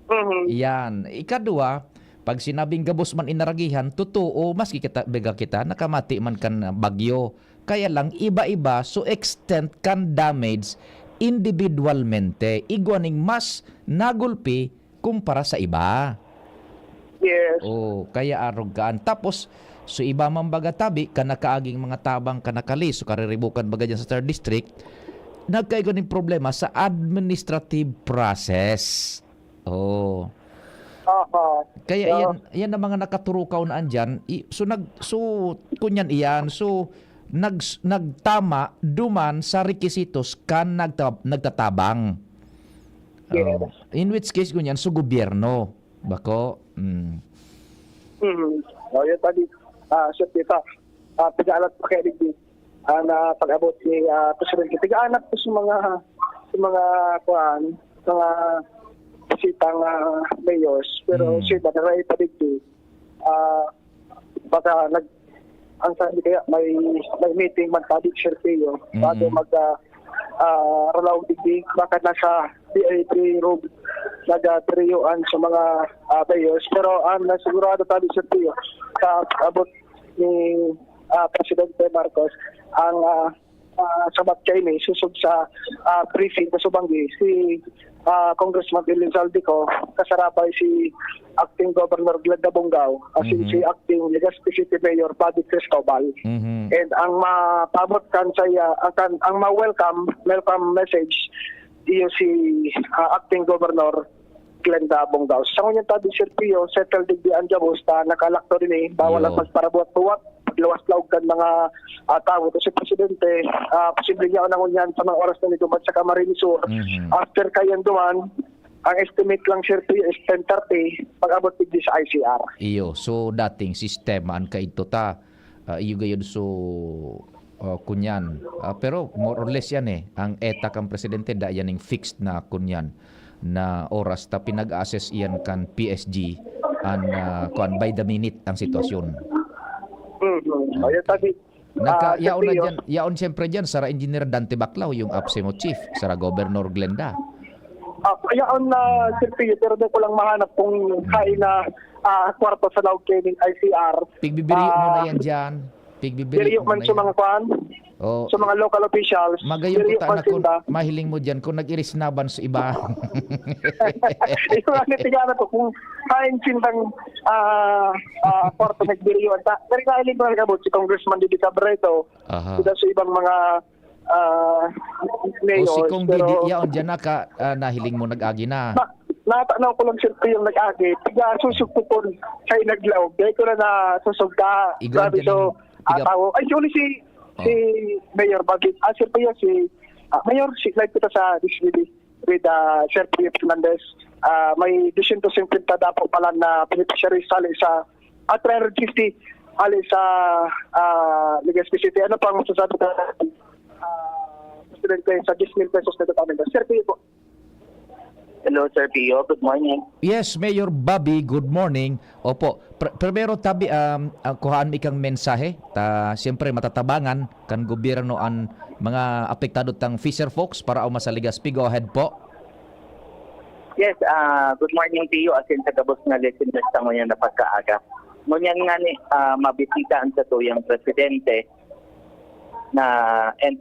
Mhm. Iyan. Ikadwa, pag sinabing gabos man inaragihan, totoo, maski kita, baga kita, nakamati man kan bagyo. Kaya lang, iba-iba so extent kan damage individualmente. Igwa ning mas nagulpi kumpara sa iba. Yes. Oh, kaya arog kaan. Tapos, so iba man baga tabi, kan nakaaging mga tabang, kan nakali, so kariribukan baga dyan sa third district, nagkaigwa ning problema sa administrative process. Oh. Aha. Kaya So, yan, yan ang mga nakaturukaw na andyan. I-, so, nag-, so, kunyan iyan. So, nag-, nagtama duman sa requisitos kan nagta-, nagtatabang. Yes. Oh. In which case, kunyan, so gobyerno. Bako? Mm. Mm. Oh, yun, tadi. Ah, Sir Tita. Ah, pag-aalat pa kaya digdi. Ah, na pag-abot ni, ah, Presidente. Tiga-anak ko sa mga, sa mga, kuan, mga bisitang, ah, mayors. Pero Mm. siya iba, naray pa digdi. Ah, baka nag-, ang sabi kaya may, may meeting man tabi, Sir Teo, bago Mm. mag, ah, ah, Ralaw digdi, baka nasa V I P room nagtiriyoan sa mga, ah, mayors. Pero ang nasigurado tabi, Sir Teo, sa abot ni, ah, Presidente Marcos, ang, ah, ah, sabat kaini, sosog sa, ah, briefing sa Subanggi, si, ah, Congressman Elizalde Co, kasarabay si Acting Governor Glenda Bongao, ah, si, Mhm. si Acting Legazpi City Mayor Bobby Cristobal. Mhm. And ang mapabot kan saya, ang kan, ang ma-welcome, welcome message, iyo si, ah, Acting Governor Glenda Bongao. Sa ngunyan tabi, Sir Pio, settled digdi ang gabos ta nakalakto rin eh. Bawal Iyo. ang magparabuhat-buhat, pagluwas laog kan mga, ah, tawo. Kasi Presidente, ah, posible niya na ngunyan sa mga oras na niduman sa Camarines Sur. Mhm. After kayan duman, ang estimate lang, Sir Pio, is ten thirty, pag-abot digdi sa I C R. Iyo. So, dating sistema an kaidto ta. Ah, iyo gayod so, ah, kunyan. Ah, pero more or less yan eh. Ang ETA kan presidente, da yan ning fixed na kunyan na oras ta pinag-assess iyan kan P S G an, ah, kuan, by the minute ang sitwasyon. Mhm. Ayun, sabi, Naka, ah, yaon na Sir Pio. Dyan, yaon siyempre dyan, sara Engineer Dante Baclao, yung APSEMO chief, sara Governor Glenda. Ah, yaon na, Sir Pio, pero di ko lang mahanap kung Hmm. kain na, ah, kwarto sa laog kayo ng I C R. Pigbibiriyo mo na Ah, yan dyan. Pigbibiriyo biriyo mo man na sa yan. mga kwan, Oh. sa mga local officials, Magayon biriyo puta man na kung sinda. mahiling mo dyan, kung nag-irisnaban sa iba. Yung ano, tigana to, kung kain sindang, ah, ah, kwarto nagbiriyo, ta-, pero kahiling mo na kabot, si Congressman Didi Cabreto, Aha. sila sa ibang mga, ah, O si mayors, Kong pero Didi, yaon dyan na ka, ah, nahiling mo nag-agi na. Na, natanaw ko lang, Sir Pio, yung nag-agi. Tiga susog ko po sa inaglaw. Dahil ko na nasusog ka. Igwa Grabe, dyan so, ang tiga- ah, tao. Ay, sorry, si, Oh. si Mayor Bagit. Ah, Sir Pio, si, ah, Mayor, si, live kita sa D C B with, ah, Sir Pio Fernandez. Ah, may dosyentos singkwenta dapo pala na beneficiaries sali sa, ah, three hundred fifty hali sa, ah, Legazpi City. Ano pang masasabi ka, ah, Presidente, sa diyes mil pesos na dotamen? Sir Pio po. Hello, Sir Pio. Good morning. Yes, Mayor Bobby, good morning. Opo, pr-, primero tabi, um, ah, kuhaan mi kang mensahe. Ta, siyempre, matatabangan kan gobyerno an mga apektado tang fisher folks para uma sa Legazpi. Go ahead po. Yes, ah, good morning, Pio. Asin sa gabos nga listeners sa ngunyan na pagkaaga. Ngunyan nga ni, ah, mabisita ang satuyang presidente na, and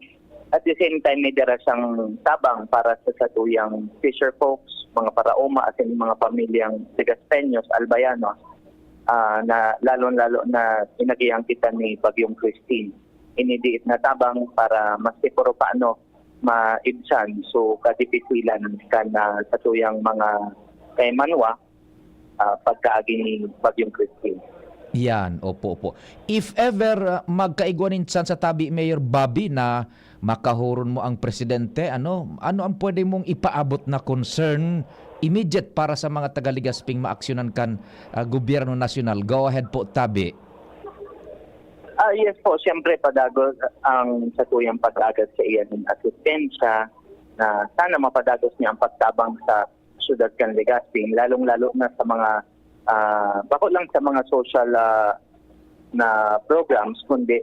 at the same time, may dara siyang tabang para sa satuyang fisher folks, mga paraoma, asin mga pamilyang Legaspeños, Albayanos, ah, na lalong-lalo na inagihan kita ni Bagyong Christine. Inidiit na tabang para mas siguro paano maibsan. So, kadipisilan kan, ah, satuyang mga kaimanwa, ah, pagkaagi ni Bagyong Christine. Yan, opo, opo. If ever, ah, magkaigwa nin tsansa tabi, Mayor Bobby, na makahuron mo ang presidente, ano, ano ang pwede mong ipaabot na concern immediate para sa mga taga Legazpi na maaksyonan kan, ah, gobyerno nasyonal? Go ahead po, tabi. Ah, yes po, siyempre padagos ang satuyang pag-agas sa iyan ng asistensya na sana mapadagos niya ang pagtabang sa syudad kan Legazpi, lalong-lalo na sa mga, ah, bako lang sa mga social, ah, na programs, kundi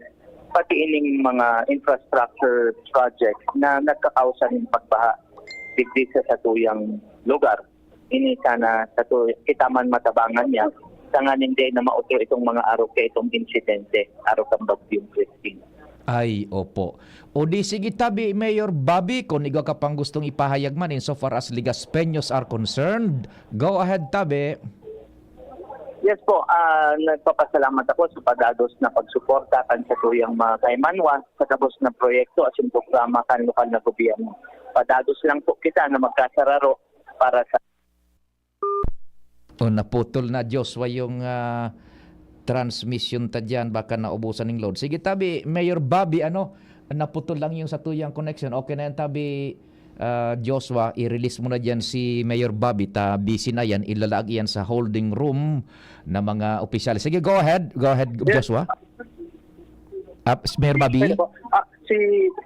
pati ining mga infrastructure project na nagkakausa nin pagbaha digdi sa satuyang lugar. Ini sana sato kita man matabangan niya, tanganing dai na mautro itong mga arog kaitong insidente, arog kan Bagyong Christine. Ay, opo. O di sige tabi, Mayor Bobby, kung igwa ka pang gustong ipahayag man in so far as Legaspeños are concerned, go ahead tabi. Yes po, ah, nagpapasalamat ako sa padagos na pagsuporta kan satuyang mga kaimanwa sa gabos na proyekto asin programa kan lokal na gobyerno. Padagos lang po kita na magkasararo para sa O, naputol na, Joshua, yung, ah, transmission ta diyan. Baka naubusan ng load. Sige, tabi, Mayor Bobby, ano, naputol lang yung satuyang connection. Okay na yan, tabi, ah, Joshua. I-release mo na diyan si Mayor Bobby. Ta, busy na yan. Ilalaag iyan sa holding room na mga opisyales. Sige, go ahead. Go ahead, Yes. Joshua. Ah, Mayor Bobby? Pwede po. Ah, si,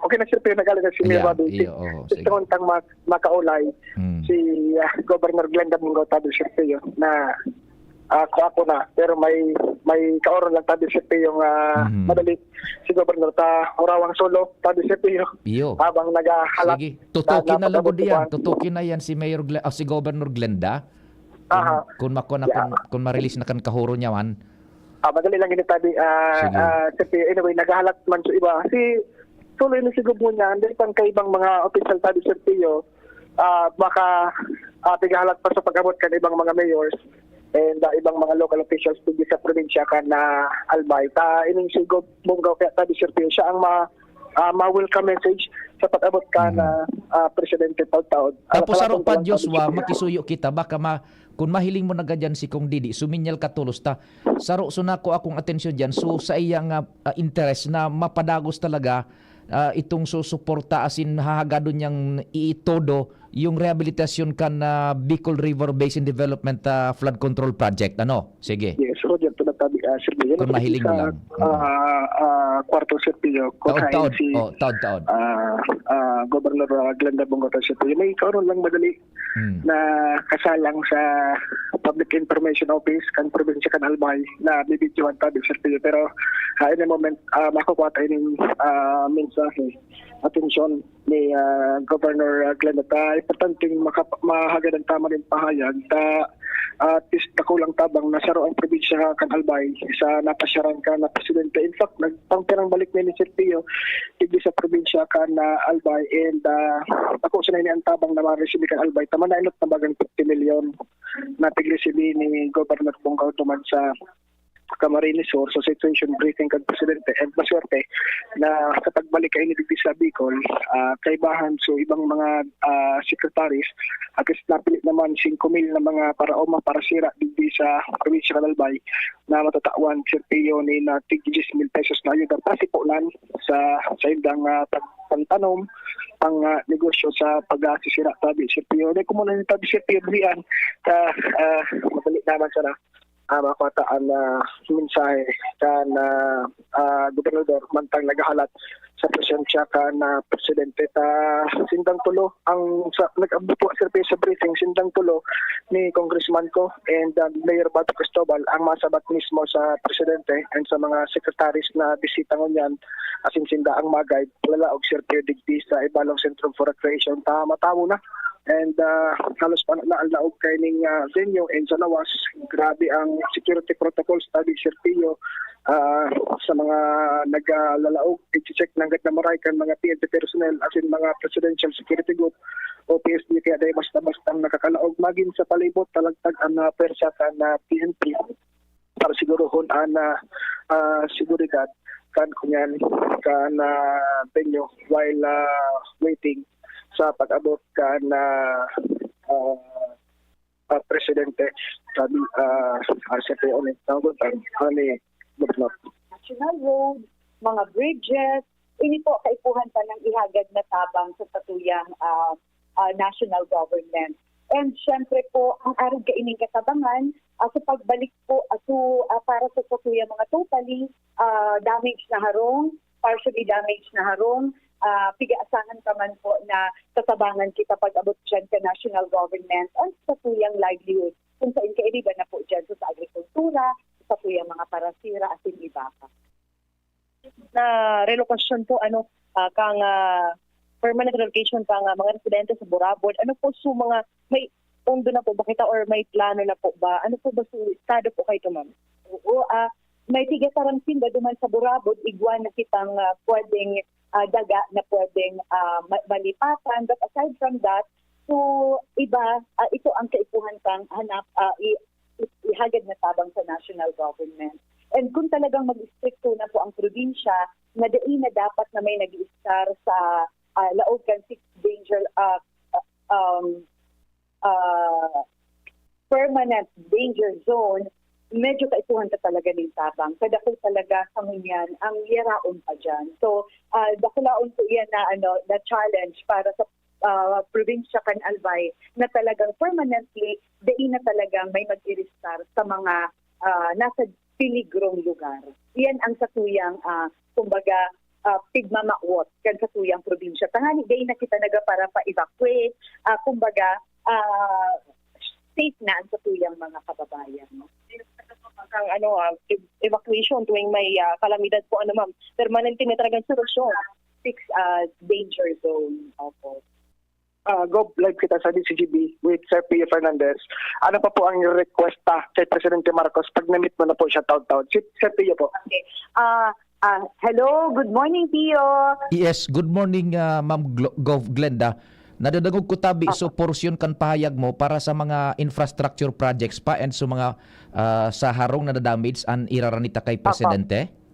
okay na, sir, pero nag-alala si Mayor Yeah, Bobby. Si, iyo, oo, si sige. Tangtang Mac-, Macaulay, Hmm. si, ah, Governor Glenda Bunggo, tabi, sir, Pio, na, ah, kung ako na, pero may, may kaoron lang, tabi, sir, Pio, nga Mhm. madali si Governor ta, Orawang Solo, tabi, sir, Pio. Iyo. Habang naghahalat Sige. Tutukin na na lugod napapagod iyan. Tutukin na iyan si Mayor Gle-, ah, si Governor Glenda. Kung, Aha. kung makuna, Yeah. kung, kung ma-release na kan kahuro niya man. Ah, madali lang ini, tabi, ah, Sige. ah, Sir Pio. Anyway, naghahalat man sa iba. Si Solo ini sigub mo niya, hindi pang kaibang mga opisyal, tabi, Sir Pio, ah, baka, ah, pigahalat pa sa pag-abot kan ibang mga mayors and, ah, ibang mga local officials digdi sa probinsya kan, ah, Albay. Ta, ining si Gob Bunggo kaya, tabi, Sir Pio, siya ang ma-, ah, ma-welcome message sa pag-abot kan, Mhm. ah, ah, presidente taud-taod. Ah, Tapos sa saro pa, Joshua, makisuyo kita, baka ma-, Kun mahiling mo na gadan si Kong Didi, suminyal ka tolos ta. Saro so nako akong atensyon diyan, so sa iya nga, ah, interes na mapadagos talaga, ah, itong susuporta asin hahagadon niyang iitodo yung rehabilitasyon kan, ah, Bicol River Basin Development, ah, Flood Control Project. Ano? Sige. Yes, Roger, tunatadi, ah, Sir Miguel. Kung mahiling mo Sa, lang. Mm. ah, ah, kwarto, Sir Pio, kung Taod-taod. hain si, Oh, taod-taod. ah, ah, Governor, ah, Glenda Bongota, Sir Pio. May karon lang madali Hmm. na kasalang sa Public Information Office kan probinsya kan Albay na bibidyohan ta, Sir Pio. Pero, ah, in a moment, ah, makukuha tayo ng, ah, mensahe, atensyon ni, ah, Governor, ah, Glenn. At, ah, importanteng maka-, mahagad ang tama rin pahayag. Ta, ah, at least, dakulang tabang na saro ang probinsya kan Albay sa napasyaran ka na presidente. In fact, nagpangpirang balik na ni Sir Pio, digdi sa probinsya kan, ah, Albay. And, ah, ako sa nini ang tabang na ma-receive kan Albay. Tama na inot na bagang fifty million na pag-receive ni Governor Bongao duman sa Camarines Sur sa situation briefing kan presidente. And maswerte na sa pagbalik kaini digdi sa Bicol, ah, kaibahan so ibang mga, ah, secretaries, at least napili naman singko mil na mga paraoma para sira digdi sa probinsya kan Albay na matatawan, Sir Pio, ni na tig diyes mil pesos na ayuda pasiponan sa, sa indang, ah, pag-, pangtanom, pang, ah, negosyo sa pag-aasisira tabi, Sir Pio. Dahil kung muna yung tabi, Sir Pio, diyan, ah, ah, madali naman sana, ah, makuha ta ang, ah, mensahe kan, ah, ah, gobernador mantang naghahalat sa presensya kan, ah, presidente ta sindang tulo ang sa, nag-abot po, Sir Pio, sa briefing, sindang tulo ni Congressman ko and, ah, Mayor Bato Cristobal ang masabat mismo sa presidente and sa mga secretaries na bisita ngunyan asin sinda ang mag-guide, palalaog, Sir Pio, digdi sa Ibalong Centrum for Recreation. Ta, matawo na. And, ah, halos pa na ang laog kaining, ah, venue. And sa lawas, grabe ang security protocols, tabi, Sir Pio, ah, sa mga naglalaog, i-check nanggad na maray kan mga P N P personnel asin mga Presidential Security Group o P S G, kaya dai basta-basta ang nakakalaog. Magin sa palibot, talagtag ang, ah, pwersa kan, ah, P N P para sigurohon an, ah, ah, seguridad. kan kunyan kan ah, venue while ah, waiting sa pag-abot kan ah, ah, ah, presidente kan ah, R C P O ni Tawgon ang ani Budlot. National Road, mga bridges, ini po kaipuhan pa ng ihagad na tabang sa satuyang ah, ah, national government. And syempre po, ang arog kaining katabangan, ah, sa pagbalik po ato ah, para sa satuyang mga totally ah, damage na harong, partially damaged na harong, ah, pigaasahan pa man po na tatabangan kita pag-abot dyan sa national government and sa satuyang livelihood, kung saan kairiba na po dyan sa, sa agrikultura, sa satuyang mga parasira, asin iba pa. Na relokasyon po ano ah, kang ah, permanent relocation kang ah, mga residente sa Borabon. Ano po su mga may pondo na po ba kita or may plano na po ba? Ano po ba su estado po kay ito, ma'am? Oo, ah, may tigataram sinda duman sa Borabon, igwa na kitang ah, pwedeng ah, daga na pwedeng ah, ma- malipatan. But aside from that, so iba, ah, ito ang kaipuhan kang hanap, ah, i- i- ihagad na tabang sa national government. And kung talagang mag-istrikto na po ang probinsya, na dai na dapat na may nag-iistar sa ah, laog kan six danger ah, ah, um, ah, permanent danger zone, medyo kaipuhan ka talaga ning tabang. Kadakol talaga sa ngunyan ang yaraon pa dyan. So, ah, dakulaon po yan na, ano, na challenge para sa ah, probinsya kan Albay na talagang permanently, dai na talagang may mag-iristar sa mga ah, nasa peligrong lugar. Iyan ang satuyang, ah, kumbaga, ah, pigmamawot kan satuyang probinsya. Tangani, dai na kita nagapara pa-evacuate. Ah, kumbaga, ah, safe na ang satuyang mga kababayan. No? Ang ano, ah, ev- evacuation tuwing may ah, kalamidad po, ano ma'am, permanente na talagang solusyon. Six ah, danger zone. Opo. Ah, Gob, live kita sa D C G B with Sir Pio Fernandez. Ano pa po ang request ta kay Presidente Marcos pag na-meet mo na po siya taon-taon? Si Sir Pio po. Ah, ah, hello, good morning, Pio. Yes, good morning, ah, Ma'am Glo- Gov Glenda. Nadadangog ko tabi so porsyon kan pahayag mo para sa mga infrastructure projects pa and so mga ah, sa harong na damage an iraranita kay Presidente?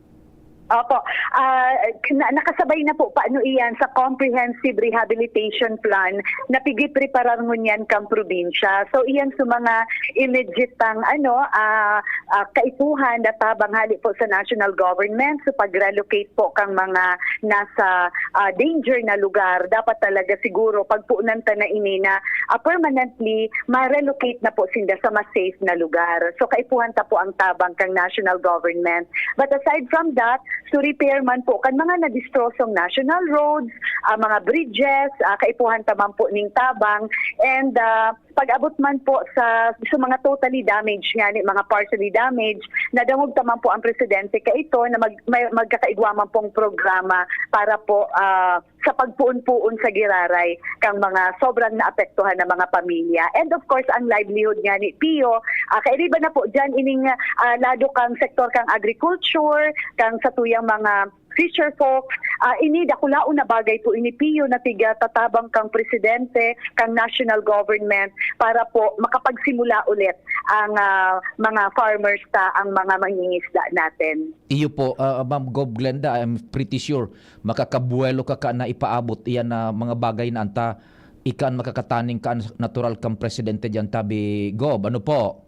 Opo. Ah, na, nakasabay na po paano iyan sa comprehensive rehabilitation plan na pigipreparar ngunyan kang probinsya. So iyan sa mga immediate ang ano ah, ah, kaipuhan na tabang hali po sa national government sa pag-relocate po kang mga nasa ah, danger na lugar. Dapat talaga siguro pagpuunan ta na ini na ah, permanently ma-relocate na po sinda sa mas safe na lugar. So kaipuhan ta po ang tabang kang national government. But aside from that, to repair man po kan mga nadistrosong national roads, ah, mga bridges, ah, kaipuhan ta man po ning tabang. And ah, pag-abot man po sa, sa mga totally damaged nga ni mga partially damaged, nadangog ta man po ang presidente kaito na mag, may, magkakaigwa man pong programa para po ah, sa pagpuon-puon sa giraray kang mga sobrang naapektuhan na mga pamilya. And of course, ang livelihood nga ni Pio, ah, kairiba na po dyan ining ah, lado kang sektor kang agriculture, kang satuyang mga fisher folks. Ah, ini dakulaon na bagay po ini, Pio, na tigatatabang kang presidente, kang national government para po makapagsimula ulit ang ah, mga farmers ta, ang mga mangingisda natin. Iyo po, ah, Ma'am Gov Glenda, I'm pretty sure makakabuwelo ka ka na ipaabot iyan na mga bagay na anta ikan makakataning ka natural kang presidente diyan tabi Gov. Ano po?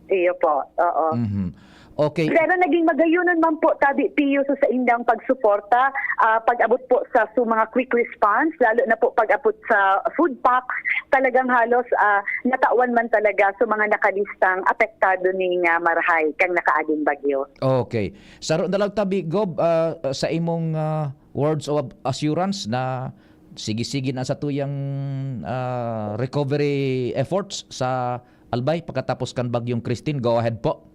Iyo po, oo. Mhm. Okay. Pero naging magayonon man po tabi Pio sa saindang pagsuporta, ah, pag-abot po sa, sa mga quick response, lalo na po pag-abot sa food packs, talagang halos ah, natawan man talaga sa mga nakalistang apektado ning ah, marahay kang nakaaging bagyo. Okay. Saro na lang tabi Gob ah, sa imong ah, words of assurance na sige-sige na sa tuyang ah, recovery efforts sa Albay pagkatapos kan bagyong Christine. Go ahead po.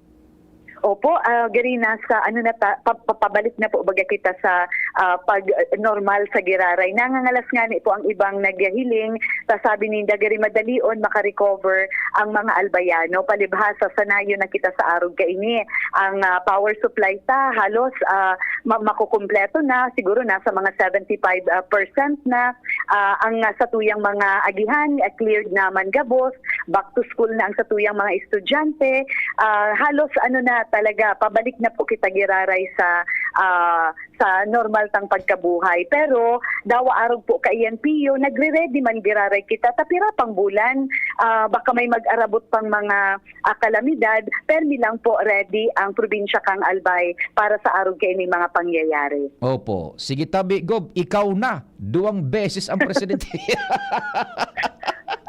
Opo, ah, gari nasa ano na ta, pa- papabalik na po baga kita sa ah, pag ah, normal sa giraray. Nangangalas nga ni po ang ibang naghihiling, ta sabi ninda gari madalion makarecover ang mga Albayano palibhasa sanayon na kita sa arog kaini. Ang ah, power supply ta halos ah, ma- makukumpleto na, siguro nasa mga seventy-five percent na. Ah, ang ah, satuyang mga agihan ah, cleared naman gabos, back to school na ang satuyang mga estudyante. Ah, halos ano na talaga, pabalik na po kita giraray sa, ah, sa normal tang pagkabuhay. Pero dawa arog po kaiyan, Pio, nagre-ready man giraray kita. Ta pira pang bulan, ah, baka may mag-arabot pang mga, ah, kalamidad, permi lang po ready ang probinsya kang Albay para sa arog kaining mga pangyayari. Opo. Sige tabi, Gob, ikaw na. Duwang beses ang presidente.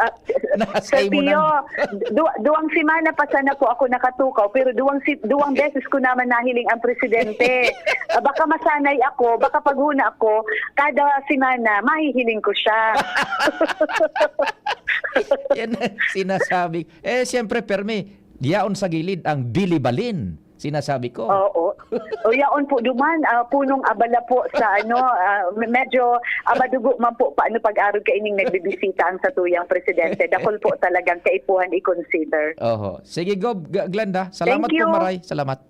Ah, Nasa Sir imo Pio, na. du- duwang semana pa sana po ako nakatukaw, pero duwang si- duwang beses ko naman nahiling ang presidente. Ah, baka masanay ako, baka paghuna ako, kada semana, mahihiling ko siya. Yan ang sinasabi. Eh, siyempre, permi, yaon sa gilid ang bilibalin. Sinasabi ko. Oo. O yaon po duman, ah, punong abala po sa ano, ah, me- medyo, ah, madugo man po paano pag-arog kaining nagbibisita ang satuyang presidente. Dakul po talagang kaipuhan i-consider. Oho. Sige, Gob, G- Glenda. Salamat Thank po, you. Maray. Salamat.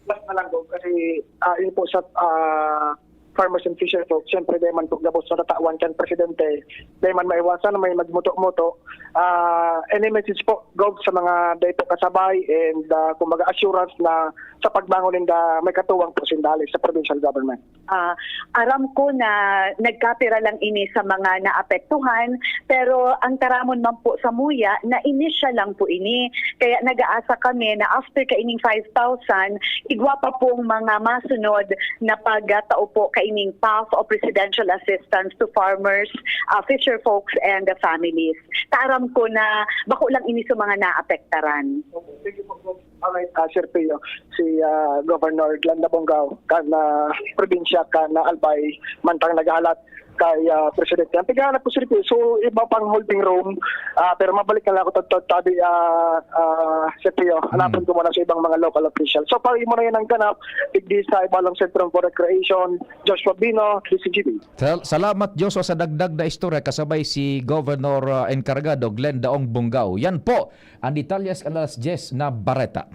Last na lang, Gob, kasi, ah, yun po sa, ah, farmers and fisher folks, siyempre, di man po gabos sa tatawan kan presidente, di man maiwasan na may magmuto-muto. Ah, any message po, Gob, sa mga dito kasabay and, ah, kumbaga, assurance na sa pagbangon ninda may katuwang po sindali sa provincial government? Ah, aram ko na nagkapira lang ini sa mga naapektuhan, pero ang taramon man po sa muya na inisyal lang po ini. Kaya nag-aasa kami na after kaining five thousand, igwa pa pong mga masunod na pagtao po kaining P A F o Presidential Assistance to Farmers, ah, Fisher Folks and the Families. Taram ko na bako lang ini sa mga naapektaran. Thank you po, Gob. Alright, ah, Sir Pio, si, ah, Governor Glenda Bongao, kan, ah, probinsya kan, ah, Albay, mantang naghahalat kay, ah, Presidente. Ang tighanap ko, Sir Pio, so, iba pang holding room, ah, pero mabalik na lang ako, tad- tad- tabi, ah, ah, Sir Pio, hanapon ko muna sa ibang mga local official. So, pag imo na yan ang ganap, digdi sa Ibalong Centrum for Recreation, Joshua Bino, D C G B. Sal- salamat, Joshua, sa dagdag na istorya kasabay si Governor, ah, Enkargado Glenda Ong Bongao. Yan po ang detalye sa alas diyes na bareta.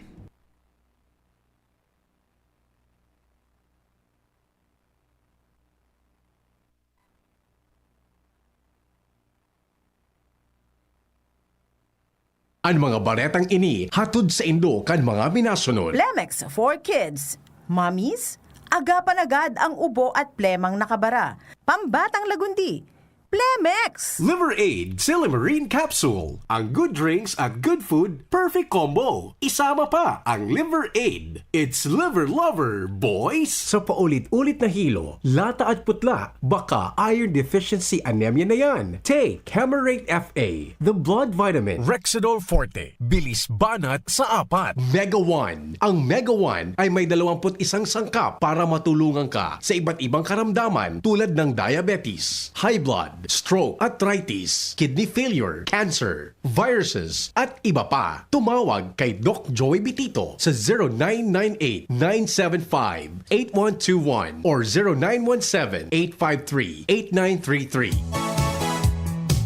An mga baretang ini hatod saindo kan mga minasunod. Plemex for Kids. Mommies, agapan agad ang ubo at plemang nakabara. Pambatang lagundi. Plemex! Liver Aid Silymarin Capsule. Ang good drinks at good food, perfect combo. Isama pa ang Liver Aid. It's Liver Lover, boys! Sa paulit-ulit na hilo, lata at putla, baka iron deficiency anemia na yan. Take Camerate F A, the blood vitamin. Rexidol Forte, bilis banat sa apat. Mega One. Ang Mega One ay may dalawampu't isang sangkap para matulungan ka sa iba't ibang karamdaman tulad ng diabetes, high blood, stroke, arthritis, kidney failure, cancer, viruses, at iba pa. Tumawag kay Doc Joey Bitito sa zero nine nine eight, nine seven five, eight one two one or zero nine one seven, eight five three, eight nine three three.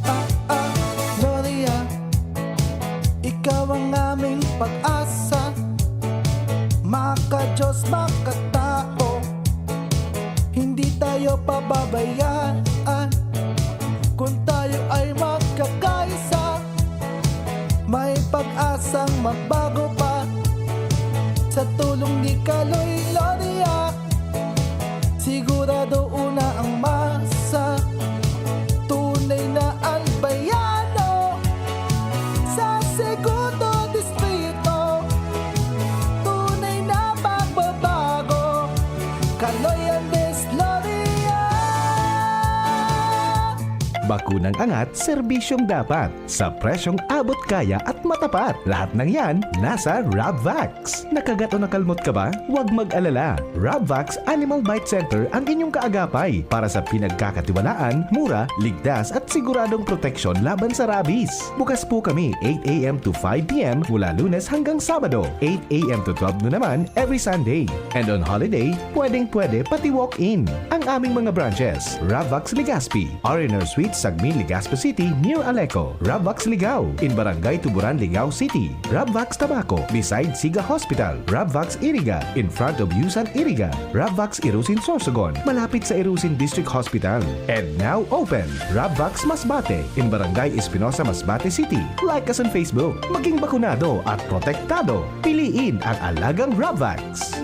Ah, ah, Gloria, ikaw ang aming pag-asa. Maka-Diyos, makatao, hindi tayo pababayaan. Kung tayo ay magkakaisa, may pag-asang magbago pa. Sa tulong ni Kaloy Gloria, sigurado una ang masa. Tunay na Albayano sa Segundo Distrito. Tunay na pagbabago. Kaloy Andes Gloria. Bakunang angat, serbisyong dapat, sa presyong abot kaya at matapat. Lahat ng yan, nasa Rabvax. Nakagat o nakalmot ka ba? Huwag mag-alala. Rabvax Animal Bite Center ang inyong kaagapay para sa pinagkakatiwalaan, mura, ligtas at siguradong proteksyon laban sa rabies. Bukas po kami eight a m to five p m mula Lunes hanggang Sabado, eight a m to twelve noon naman every Sunday. And on holiday, pwedeng-pwede pati walk-in. Ang aming mga branches, Rabvax Legazpi, R and R Suites, Sagmin, Legazpi City, near Aleco. Rabvax Ligao, in Barangay Tuburan, Ligao City. Rabvax Tabaco, beside Siga Hospital. Rabvax Iriga, in front of Yusan Iriga. Rabvax Irusin, Sorsogon, malapit sa Irusin District Hospital. And now open, Rabvax Masbate, in Barangay Espinosa, Masbate City. Like us on Facebook. Maging bakunado at protektado. Piliin ang alagang Rabvax.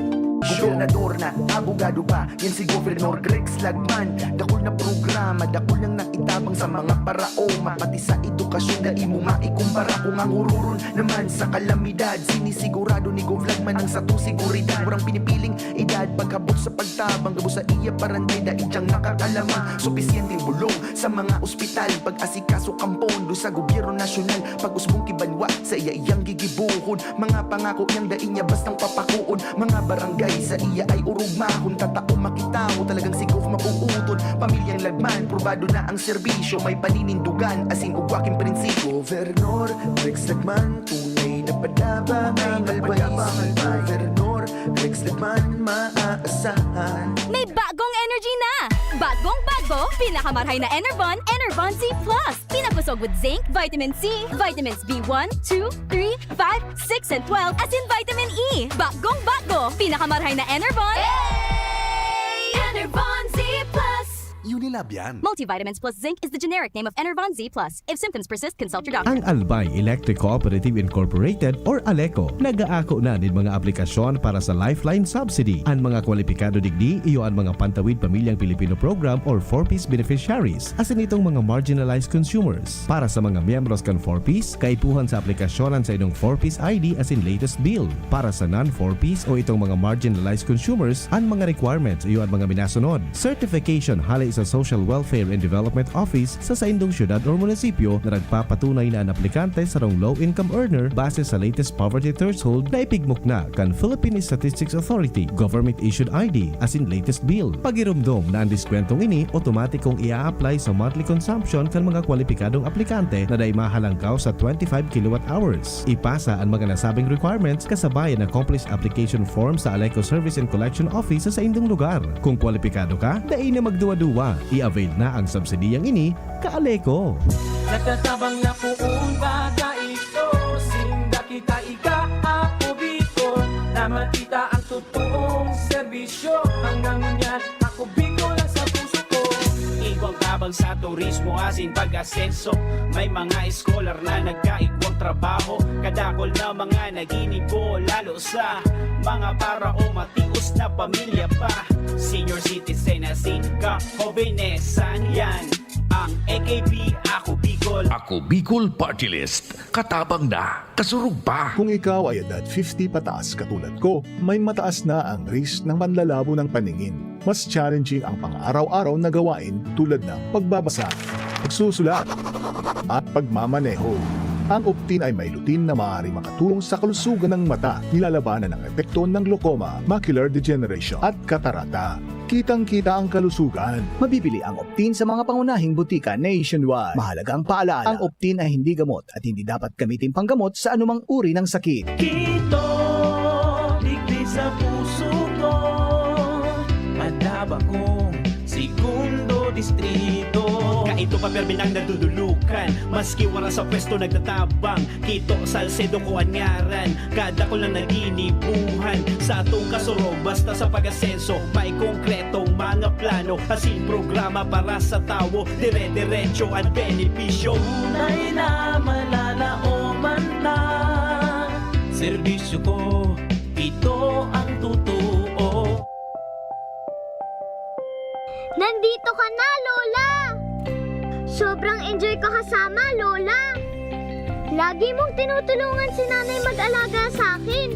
Gobernador na, abogado pa, yan si Governor Rex Lagman. Dakul na programa, dakul nang naitabang sa mga paraoma. Pati sa edukasyon, dai mo maikumpara. Kung ang hururon naman sa kalamidad, sinisigurado ni Gov Lagman ang satong seguridad. Murang pinipiling edad, paghabot sa pagtabang, gabos sa iya parantay, dai siyang nakakalamang. Supisyenteng bulong sa mga ospital, pag-asikaso kan pondo sa gobyerno nasyonal, pag-usbong ki banwa, sa iya iyang gigibuhon. Mga pangako niyang dai niya bastang papakuon. Mga barangay sa iya ay urugmahon. Tatao makitawo talagang si Gov mapuuton. Pamilyang Lagman, probado na ang serbisyo. May paninindugan, asin ugwa king prinsipyo. Governor Rex Lagman, tunay na padaba. Tunay na padaba. Gobernador Rex Lagman, maaasahan. May bagong energy na! Bagong bago, pinakamarhay na Enervon, Enervon Z plus. Pinakusog with zinc, vitamin C, vitamins B one, two, three, five, six, and twelve, asin vitamin E. Bagong bago, pinakamarhay na Enervon. Enervon Z plus. Unilab yan. Multivitamins plus zinc is the generic name of Enervon Z plus. If symptoms persist, consult your doctor. Ang Albay Electric Cooperative Incorporated or Aleco nag-aako na nin mga aplikasyon para sa Lifeline Subsidy. An mga kwalipikado digdi iyo an mga Pantawid Pamilyang Pilipino Program or four Ps beneficiaries, asin itong mga marginalized consumers. Para sa mga miyembros kan four Ps, kaipuhan sa aplikasyon an saindong four Ps I D asin latest bill. Para sa non-four Ps o itong mga marginalized consumers, an mga requirements iyo an mga minasunod: certification hale sa Social Welfare and Development Office sa saindong syudad or munisipyo na nagpapatunay na an aplikante sarong low-income earner base sa latest poverty threshold na ipigmukna kan Philippine Statistics Authority, government-issued I D, asin latest bill. Pagiromdom na an diskwentong ini otomatikong ia-apply sa monthly consumption kan mga kwalipikadong aplikante na dai mahalangkaw sa twenty-five kilowatt hours. Ipasa an mga nasabing requirements kasabay an accomplished application form sa Aleco Service and Collection Office sa saindong lugar. Kung kwalipikado ka, dai na magduwa-duwa. I-avail na ang subsidiyang ini, ka-Aleco! Nagtatabang na poon ba tayo? Sinda kita ika, ako Bicol, na makita ang totoong serbisyo. Hanggang ngunyan, ako Bicol ang sa puso ko. Igwang tabang sa turismo asin pag-asenso. May mga scholar na nagkaigwang trabaho. Kadakol na mga naginibo, lalo sa mga para o matios na pamilya pa. Senior citizen asin ka-hobenesan, yan ang A K P, ako Bicol. Ako Bicol Party List. Katabang na, kasurog pa. Kung ikaw ay edad fifty pataas katulad ko, may mataas na ang risk ng panlalabo ng paningin. Mas challenging ang pang-araw-araw na gawain tulad ng pagbabasa, pagsusulat, at pagmamaneho. Ang Optin ay may lutein na maaaring makatulong sa kalusugan ng mata, nilalabanan ang epekto ng glaucoma, macular degeneration, at katarata. Kitang-kita ang kalusugan. Mabibili ang Optin sa mga pangunahing butika nationwide. Mahalagang paalala, ang Optin ay hindi gamot at hindi dapat gamitin panggamot sa anumang uri ng sakit. Kito, digdi sa puso ko. Padaba kong segundo distrito. Kaito pa permi nang nadudulukan. Maski wala sa pwesto nagtatabang. Kito, Salcedo ko an ngaran. Kadakol na naginibuhan. Sa atong kasurog, basta sa pag-asenso, may konkretong mga plano. Asin programa para sa tawo. Dire-diretso an benepisyo. Tunay na malalaoman ta. Serbisyo ko, ito ang totoo. Nandito ka na, Lola! Sobrang enjoy ko kasama, Lola! Lagi mong tinutulungan si Nanay mag-alaga sa akin.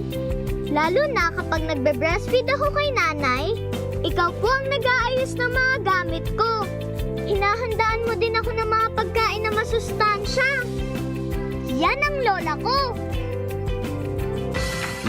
Lalo na kapag nagbe-breastfeed ako kay Nanay, ikaw po ang nag-aayos ng mga gamit ko. Hinahandaan mo din ako ng mga pagkain na masustansya. Yan ang Lola ko!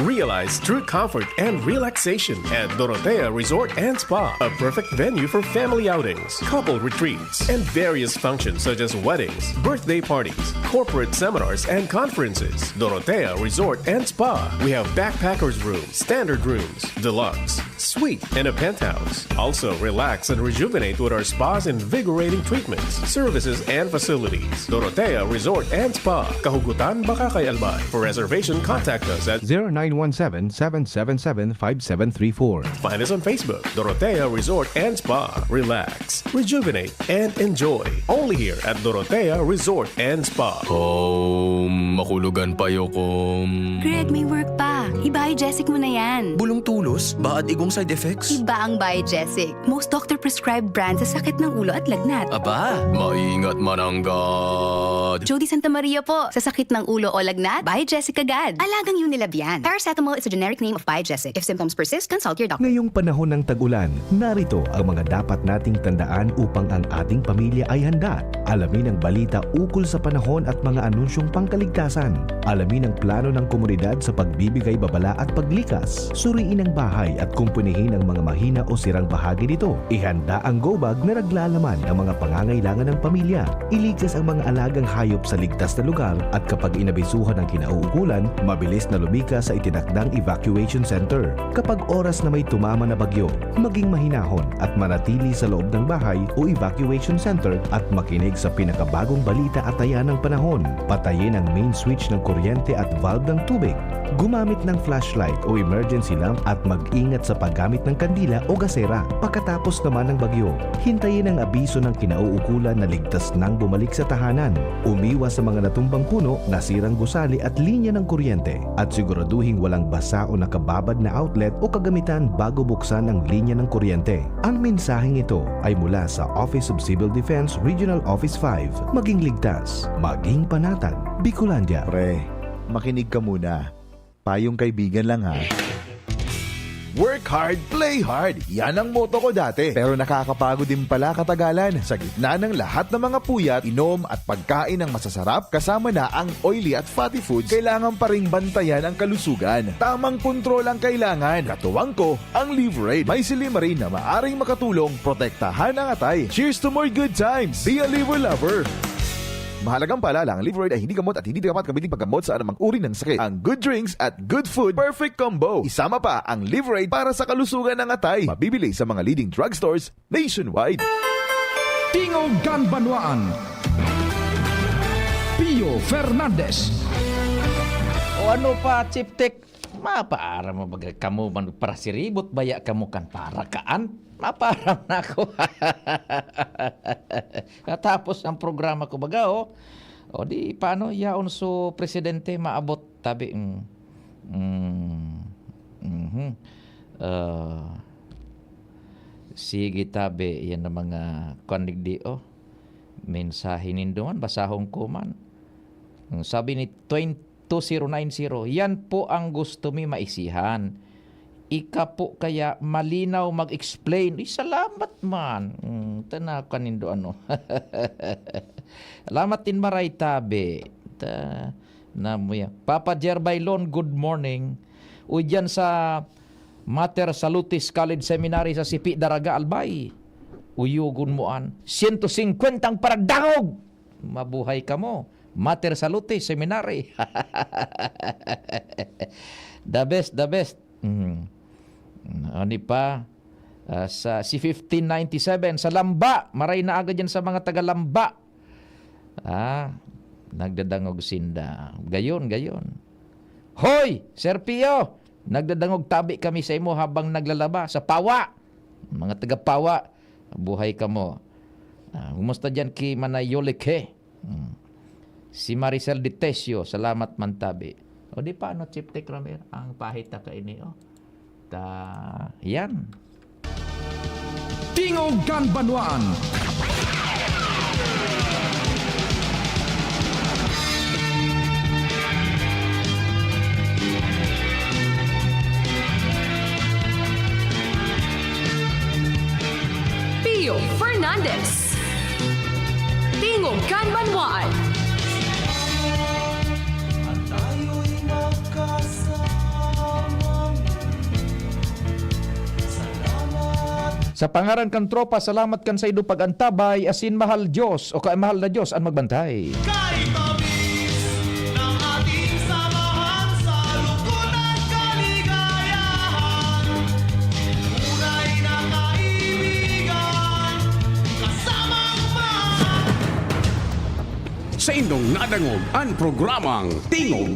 Realize true comfort and relaxation at Dorotea Resort and Spa, a perfect venue for family outings, couple retreats, and various functions such as weddings, birthday parties, corporate seminars, and conferences. Dorotea Resort and Spa. We have backpackers room, standard rooms, deluxe, Suite and a penthouse. Also, relax and rejuvenate with our spa's invigorating treatments, services, and facilities. Dorotea Resort and Spa, Kahugutan, Bacacay, Albay. For reservation, contact us at zero nine one seven, seven seven seven, five seven three four. Find us on Facebook, Dorotea Resort and Spa. Relax, rejuvenate, and enjoy. Only here at Dorotea Resort and Spa. Kom, makulugan pa yo, kom. Greg, may work pa. I-Biogesic mo na yan. Bulong tulos, baad igong side effects? Iba ang Biogesic. Most doctor-prescribed brand sa sakit ng ulo at lagnat. Aba, maingat mananggad. Jody Santa Maria po. Sa sakit ng ulo o lagnat, Biogesic agad. Alagang Unilab yan. Paracetamol is a generic name of Biogesic. If symptoms persist, consult your doctor. Ngayong panahon ng tag-ulan, narito ang mga dapat nating tandaan upang ang ating pamilya ay handa. Alamin ang balita ukol sa panahon at mga anunsyong pangkaligtasan. Alamin ang plano ng komunidad sa pagbibigay babala at paglikas. Suriin ang bahay at kumpunihin ang mga mahina o sirang bahagi nito. Ihanda ang go bag na naglalaman ng mga pangangailangan ng pamilya. Iligtas ang mga alagang hayop sa ligtas na lugar at kapag inabisuhan ang kinauukulan, mabilis na lumikas sa itinakdang evacuation center. Kapag oras na may tumama na bagyo, maging mahinahon at manatili sa loob ng bahay o evacuation center at makinig sa pinakabagong balita at taya ng panahon. Patayin ang main switch ng kuryente at valve ng tubig. Gumamit ng flashlight o emergency lamp at mag-ingat sa paggamit ng kandila o gasera. Pagkatapos naman ng bagyo, hintayin ang abiso ng kinauukulan na ligtas nang bumalik sa tahanan. Umiwas sa mga natumbang puno, nasirang gusali at linya ng kuryente, at siguraduhing walang basa o nakababad na outlet o kagamitan bago buksan ang linya ng kuryente. Ang mensaheng ito ay mula sa Office of Civil Defense Regional Office five. Maging ligtas, maging panatag. Bicolandia. Pre, makinig ka muna. Payong kaibigan lang, ha. Work hard, play hard. Yan ang motto ko dati. Pero nakakapagod din pala katagalan. Sa gitna ng lahat ng mga puyat, inom at pagkain ng masasarap, kasama na ang oily at fatty foods, kailangan pa ring bantayan ang kalusugan. Tamang kontrol ang kailangan. Katuwang ko, ang Liverade. May silymarin na maaring makatulong protektahan ang atay. Cheers to more good times. Be a Liver Lover. Mahalagang paalala, ang Liverade ay hindi gamot at hindi dapat gamitin paggamot sa anumang uri ng sakit. Ang good drinks at good food, perfect combo. Isama pa ang Liverade para sa kalusugan ng atay. Mabibili sa mga leading drugstores nationwide. Tingog kan Banwaan. Pio Fernandez. O ano pa, Chief Tech? Mapaaram mo baga kamo man parasiribot baya kamo kan parakaan? Mapaaram na ako. Natapos ang programa ko baga, oh. O di, paano yaon so presidente maabot? Tabi, mm, mm, mhm. Ah, sige, tabi, yan ang mga kuwan digdi, oh. Mensahe nindo man, basahon ko man. Mm, sabi ni twenty, two zero nine zero. Yan po ang gusto mi maisihan. Ika po kaya malinaw mag-explain. Uy, salamat man. Hmm, tana ka nindo ano. Salamat din maray tabi. Ta, na mo yan. Papa Jer Bailon, good morning. Uy, dyan sa Mater Salutis College Seminary sa Sipi, Daraga, Albay. Uyugon mo an siyento singkwenta ang paragdangog. Mabuhay kamo. Mater Salute Seminary. The best, the best. Mm. Ano pa? Ah, sa si fifteen ninety-seven, sa Lamba. Maray na aga dyan sa mga taga Lamba. Ah, nagdadangog sinda. Gayon, gayon. Hoy, Sir Pio! Nagdadangog tabi kami sa imo habang naglalaba sa Pawa. Mga taga Pawa, buhay kamo. Ah, kumusta dyan ki Manay Yolike? Hmm. Si Maricel Detesio, salamat man tabi. O di paano, Chief Tech Ramir? Ang pahita ka ini, oh. Ta, yan. Tingog kan Banwaan. Pio Fernandez. Tingog kan Banwaan. Sa pangaran kan tropa, salamat kan saindo pag-antabay, asin mahal Diyos, o kaya mahal na Diyos an magbantay. Kay tamis ng ating samahan sa lungkot at kaligayahan. Sa indong nadangog an programang Tingog